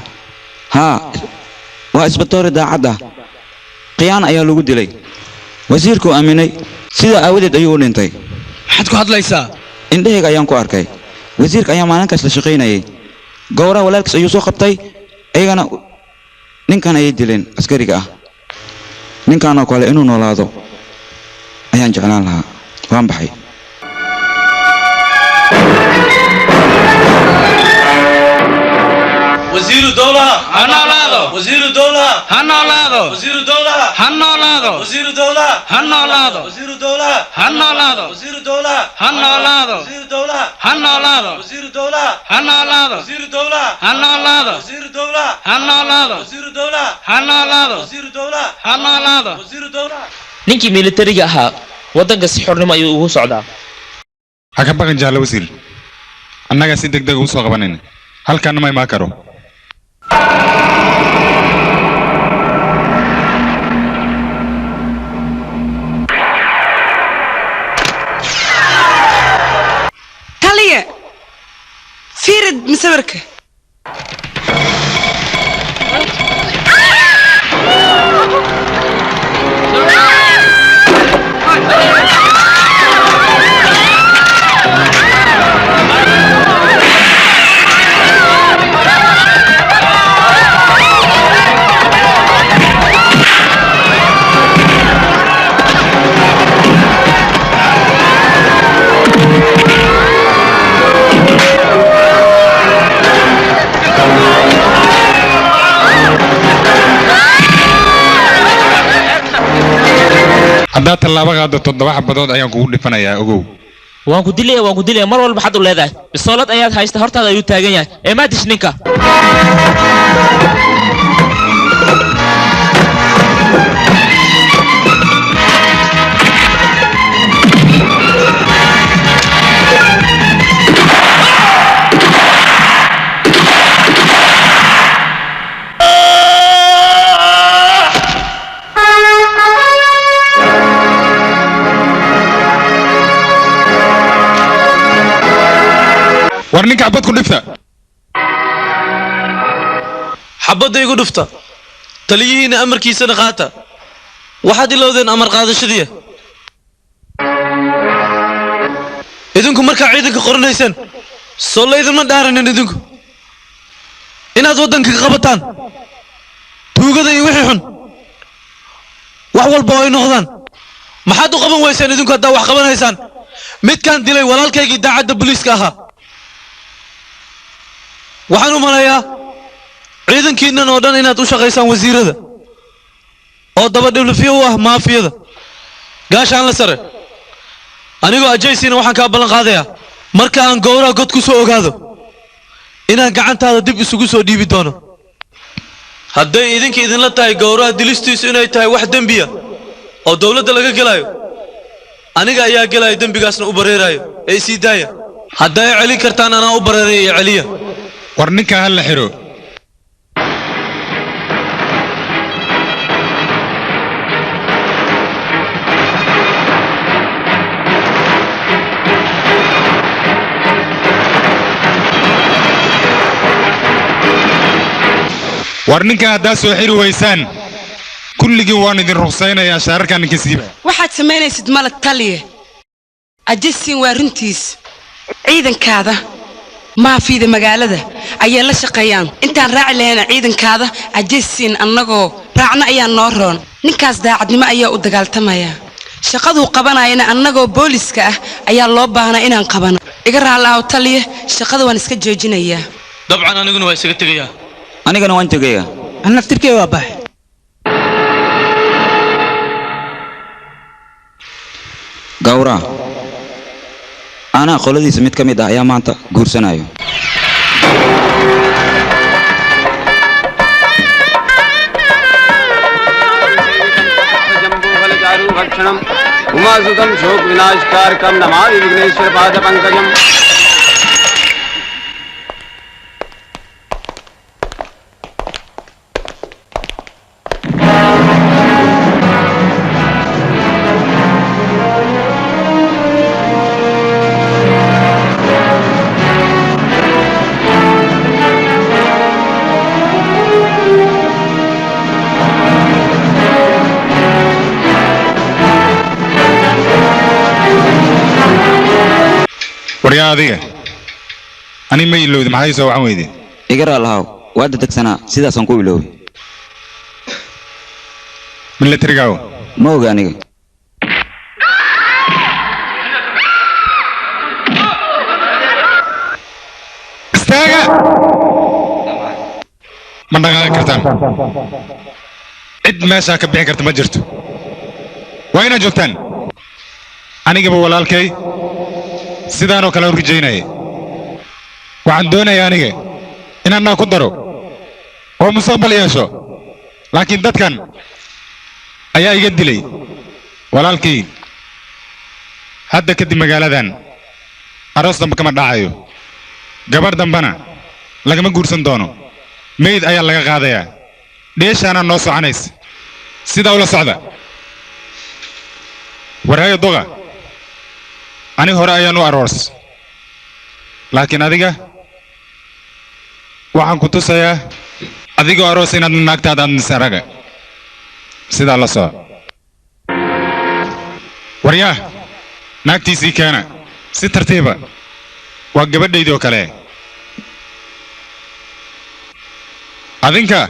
Haa, waa isbatoori daacad ah. Khiyaan ayaa lagu dilay. Wasiirku aaminay, sidaa aawadeed ayuu u dhintay. Maxaad ku hadlaysaa? Indhahayga ayaan ku arkay. Wasiirka ayaa maalinkaas la shaqaynayay. Gowraha walaalkiis ayuu soo qabtay, iyagana ninkan ayay dileen askariga ah. Ninkan oo kale inuu noolaado ayaan jeclaan lahaa. Waan baxay. وزير الدولة هنolaado وزير الدولة هنolaado وزير الدولة هنolaado وزير الدولة هنolaado وزير الدولة هنolaado وزير الدولة هنolaado وزير الدولة هنolaado وزير الدولة هنolaado وزير الدولة هنolaado وزير الدولة هنolaado وزير الدولة هنolaado وزير الدولة هنolaado وزير الدولة. Ninkii militariga ahaa waddanka si xornimo ayuu ugu socdaa. Ha ka baqin jaalle wasiir, annagaa si degdeg ugu soo qabanayna. Halkaana ma imaan karo. Taliya, fiirid masawirka. Haddaad tallaabo qaado 7 xabadood ayaan kugu dhifanayaa, ogow. Waan ku dilaya, waan ku dilaya. Mar walba maxaad u leedahay? Bisoolad ayaad haysta, hortaada ayuu taagan yahay. Ee maa dish ninka. War ninka xabad ku dhifta. Xabadda igu dhufta. Taliyihiina amarkiisana qaata. Waxaad ilowdeen amar qaadashadiya. Idinku markaa ciidanka qoranayseen soo laydinma dhaaranin idinku inaad waddanka ka qabataan tuugada iyo wixii xun, wax walba oo ay noqdaan. Maxaad u qaban wayseen idinku haddaa wax qabanaysaan? Midkaan dilay walaalkaygii daacadda booliiska ahaa. Waxaan u malayaa ciidankiinnan oo dhan inaad u shaqaysaan wasiirada oo dabadhiblafiyo u ah maafiyada. Gaashaan la sare, anigoo ajaysiina waxaan kaa ballan qaadayaa marka aan gowraha god ku soo ogaado inaan gacantaada dib isugu soo dhiibi doono. Hadday idinka idinla tahay gowraha dilistiisu inay tahay wax dembiya oo dowladda laga gelayo, aniga ayaa gelaya dembigaasna u bareerayo. Ee isii daaya. Hadday celin kartaan anaa u bareeraya iyo celiya. War ninka ha la xiro. War ninka haddaad soo xiri waysaan kulligiin waan idin ruqsaynayaa shaararkan ninka siiba. Waxaad samaynaysid mala taliye. Ajasin waa runtiis. Ciidankaada maafiyada magaalada ayaa la shaqeeyaan. Intaan raaci lahayna ciidankaada ajasin annagoo raacna ayaa noo roon. Ninkaas daacadnimo ayaa u dagaaltamaya. Shaqaduu qabanayana annagoo booliska ah ayaa loo baahnaa inaan qabano. Iga raalli ahow taliye, shaqada waan iska joojinayaa. Dabcan aniguna waa isaga tegayaa. Anigana waan tegayaa. An naftirkay waa bax. Gowra, anaa qoladiisa mid ka mid ah ayaa maanta guursanayo. उमासुतं शोकविनाशकारकं नमामि विघ्नेश्वर पादपङ्कजम्। Waryaa adiga ani ma ilowdi, maxay soo wacan weyde? Iga raalahaw, waa dadegsanaa, sidaasaan ku iloobay. Milatarigaaw ma oga aniga. Istaaga, ma dhaqaaqi kartaan, cid meeshaa ka bixi karta ma jirto, waa inaad joogtaan. Anigaba walaalkay sidaanoo kale u rajaynaya. Waxaan doonayaa aniga inaan naa ku daro oo mustaqbal yeesho, laakiin dadkan ayaa iga dilay walaalkay. Hadda kadib magaaladan aroos dambe kama dhacayo, gabarh dambena lagama guursan doono, meyd ayaa laga qaadayaa, dheeshaanaa noo soconaysa, sidaa ula socda. Waraayo doqa, ani hore ayaan u aroors, laakiin adiga waxaan ku tusayaa adigoo aroos inaad naagtaada aad misaraga sidaa la soco. Waryaah, naagtiisii keena si tartiiba, waa gabadhaydii oo kale. Adinka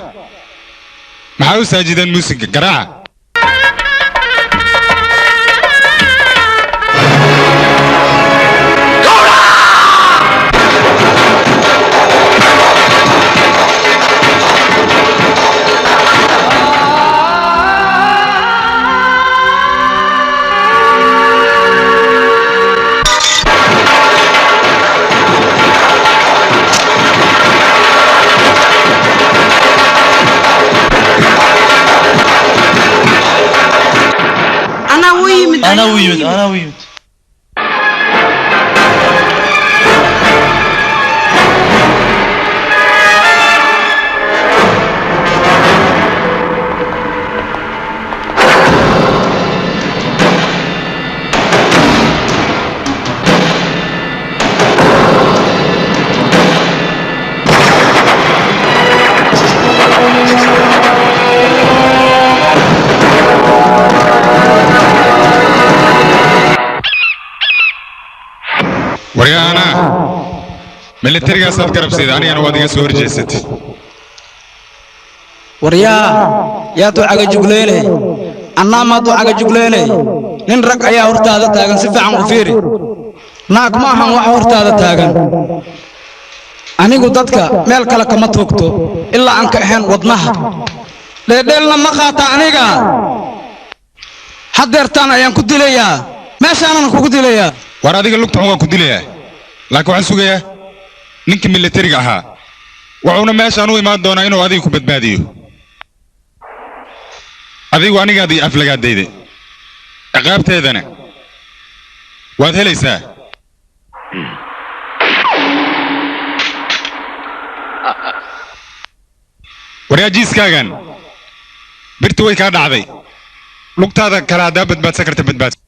maxaa u saajideen muusiga garaaca? أنا ويمد أنا ويمد. Waryaana milatarigaasaad garabsayda, anigana waad iga soo horjeesatay. Waryaa, yaad u cagajugleynay? Annaa maad u cagajugleynay? Nin rag ayaa hortaada taagan, si fiican u fiiri. Naag ma ahan wax hortaada taagan. Anigu dadka meel kale kama toogto ilaa aan ka ahayn wadnaha. Dheeldheelna ma qaata aniga. Haddeertaan ayaan ku dilayaa, meeshaanan kugu dilayaa. War adiga lugta xun waan ku dilayaa, laakiin waxaan sugayaa ninkii milatariga ahaa, wuxuuna meeshaan u imaan doonaa inuu adiga ku badbaadiyo. Adigu anigaad ii aflagaadayday, ciqaabteedana waad helaysaa. Waryaa jiiskaagan birta way kaa dhacday, lugtaada kale haddaa badbaadsan karta badbaadsan.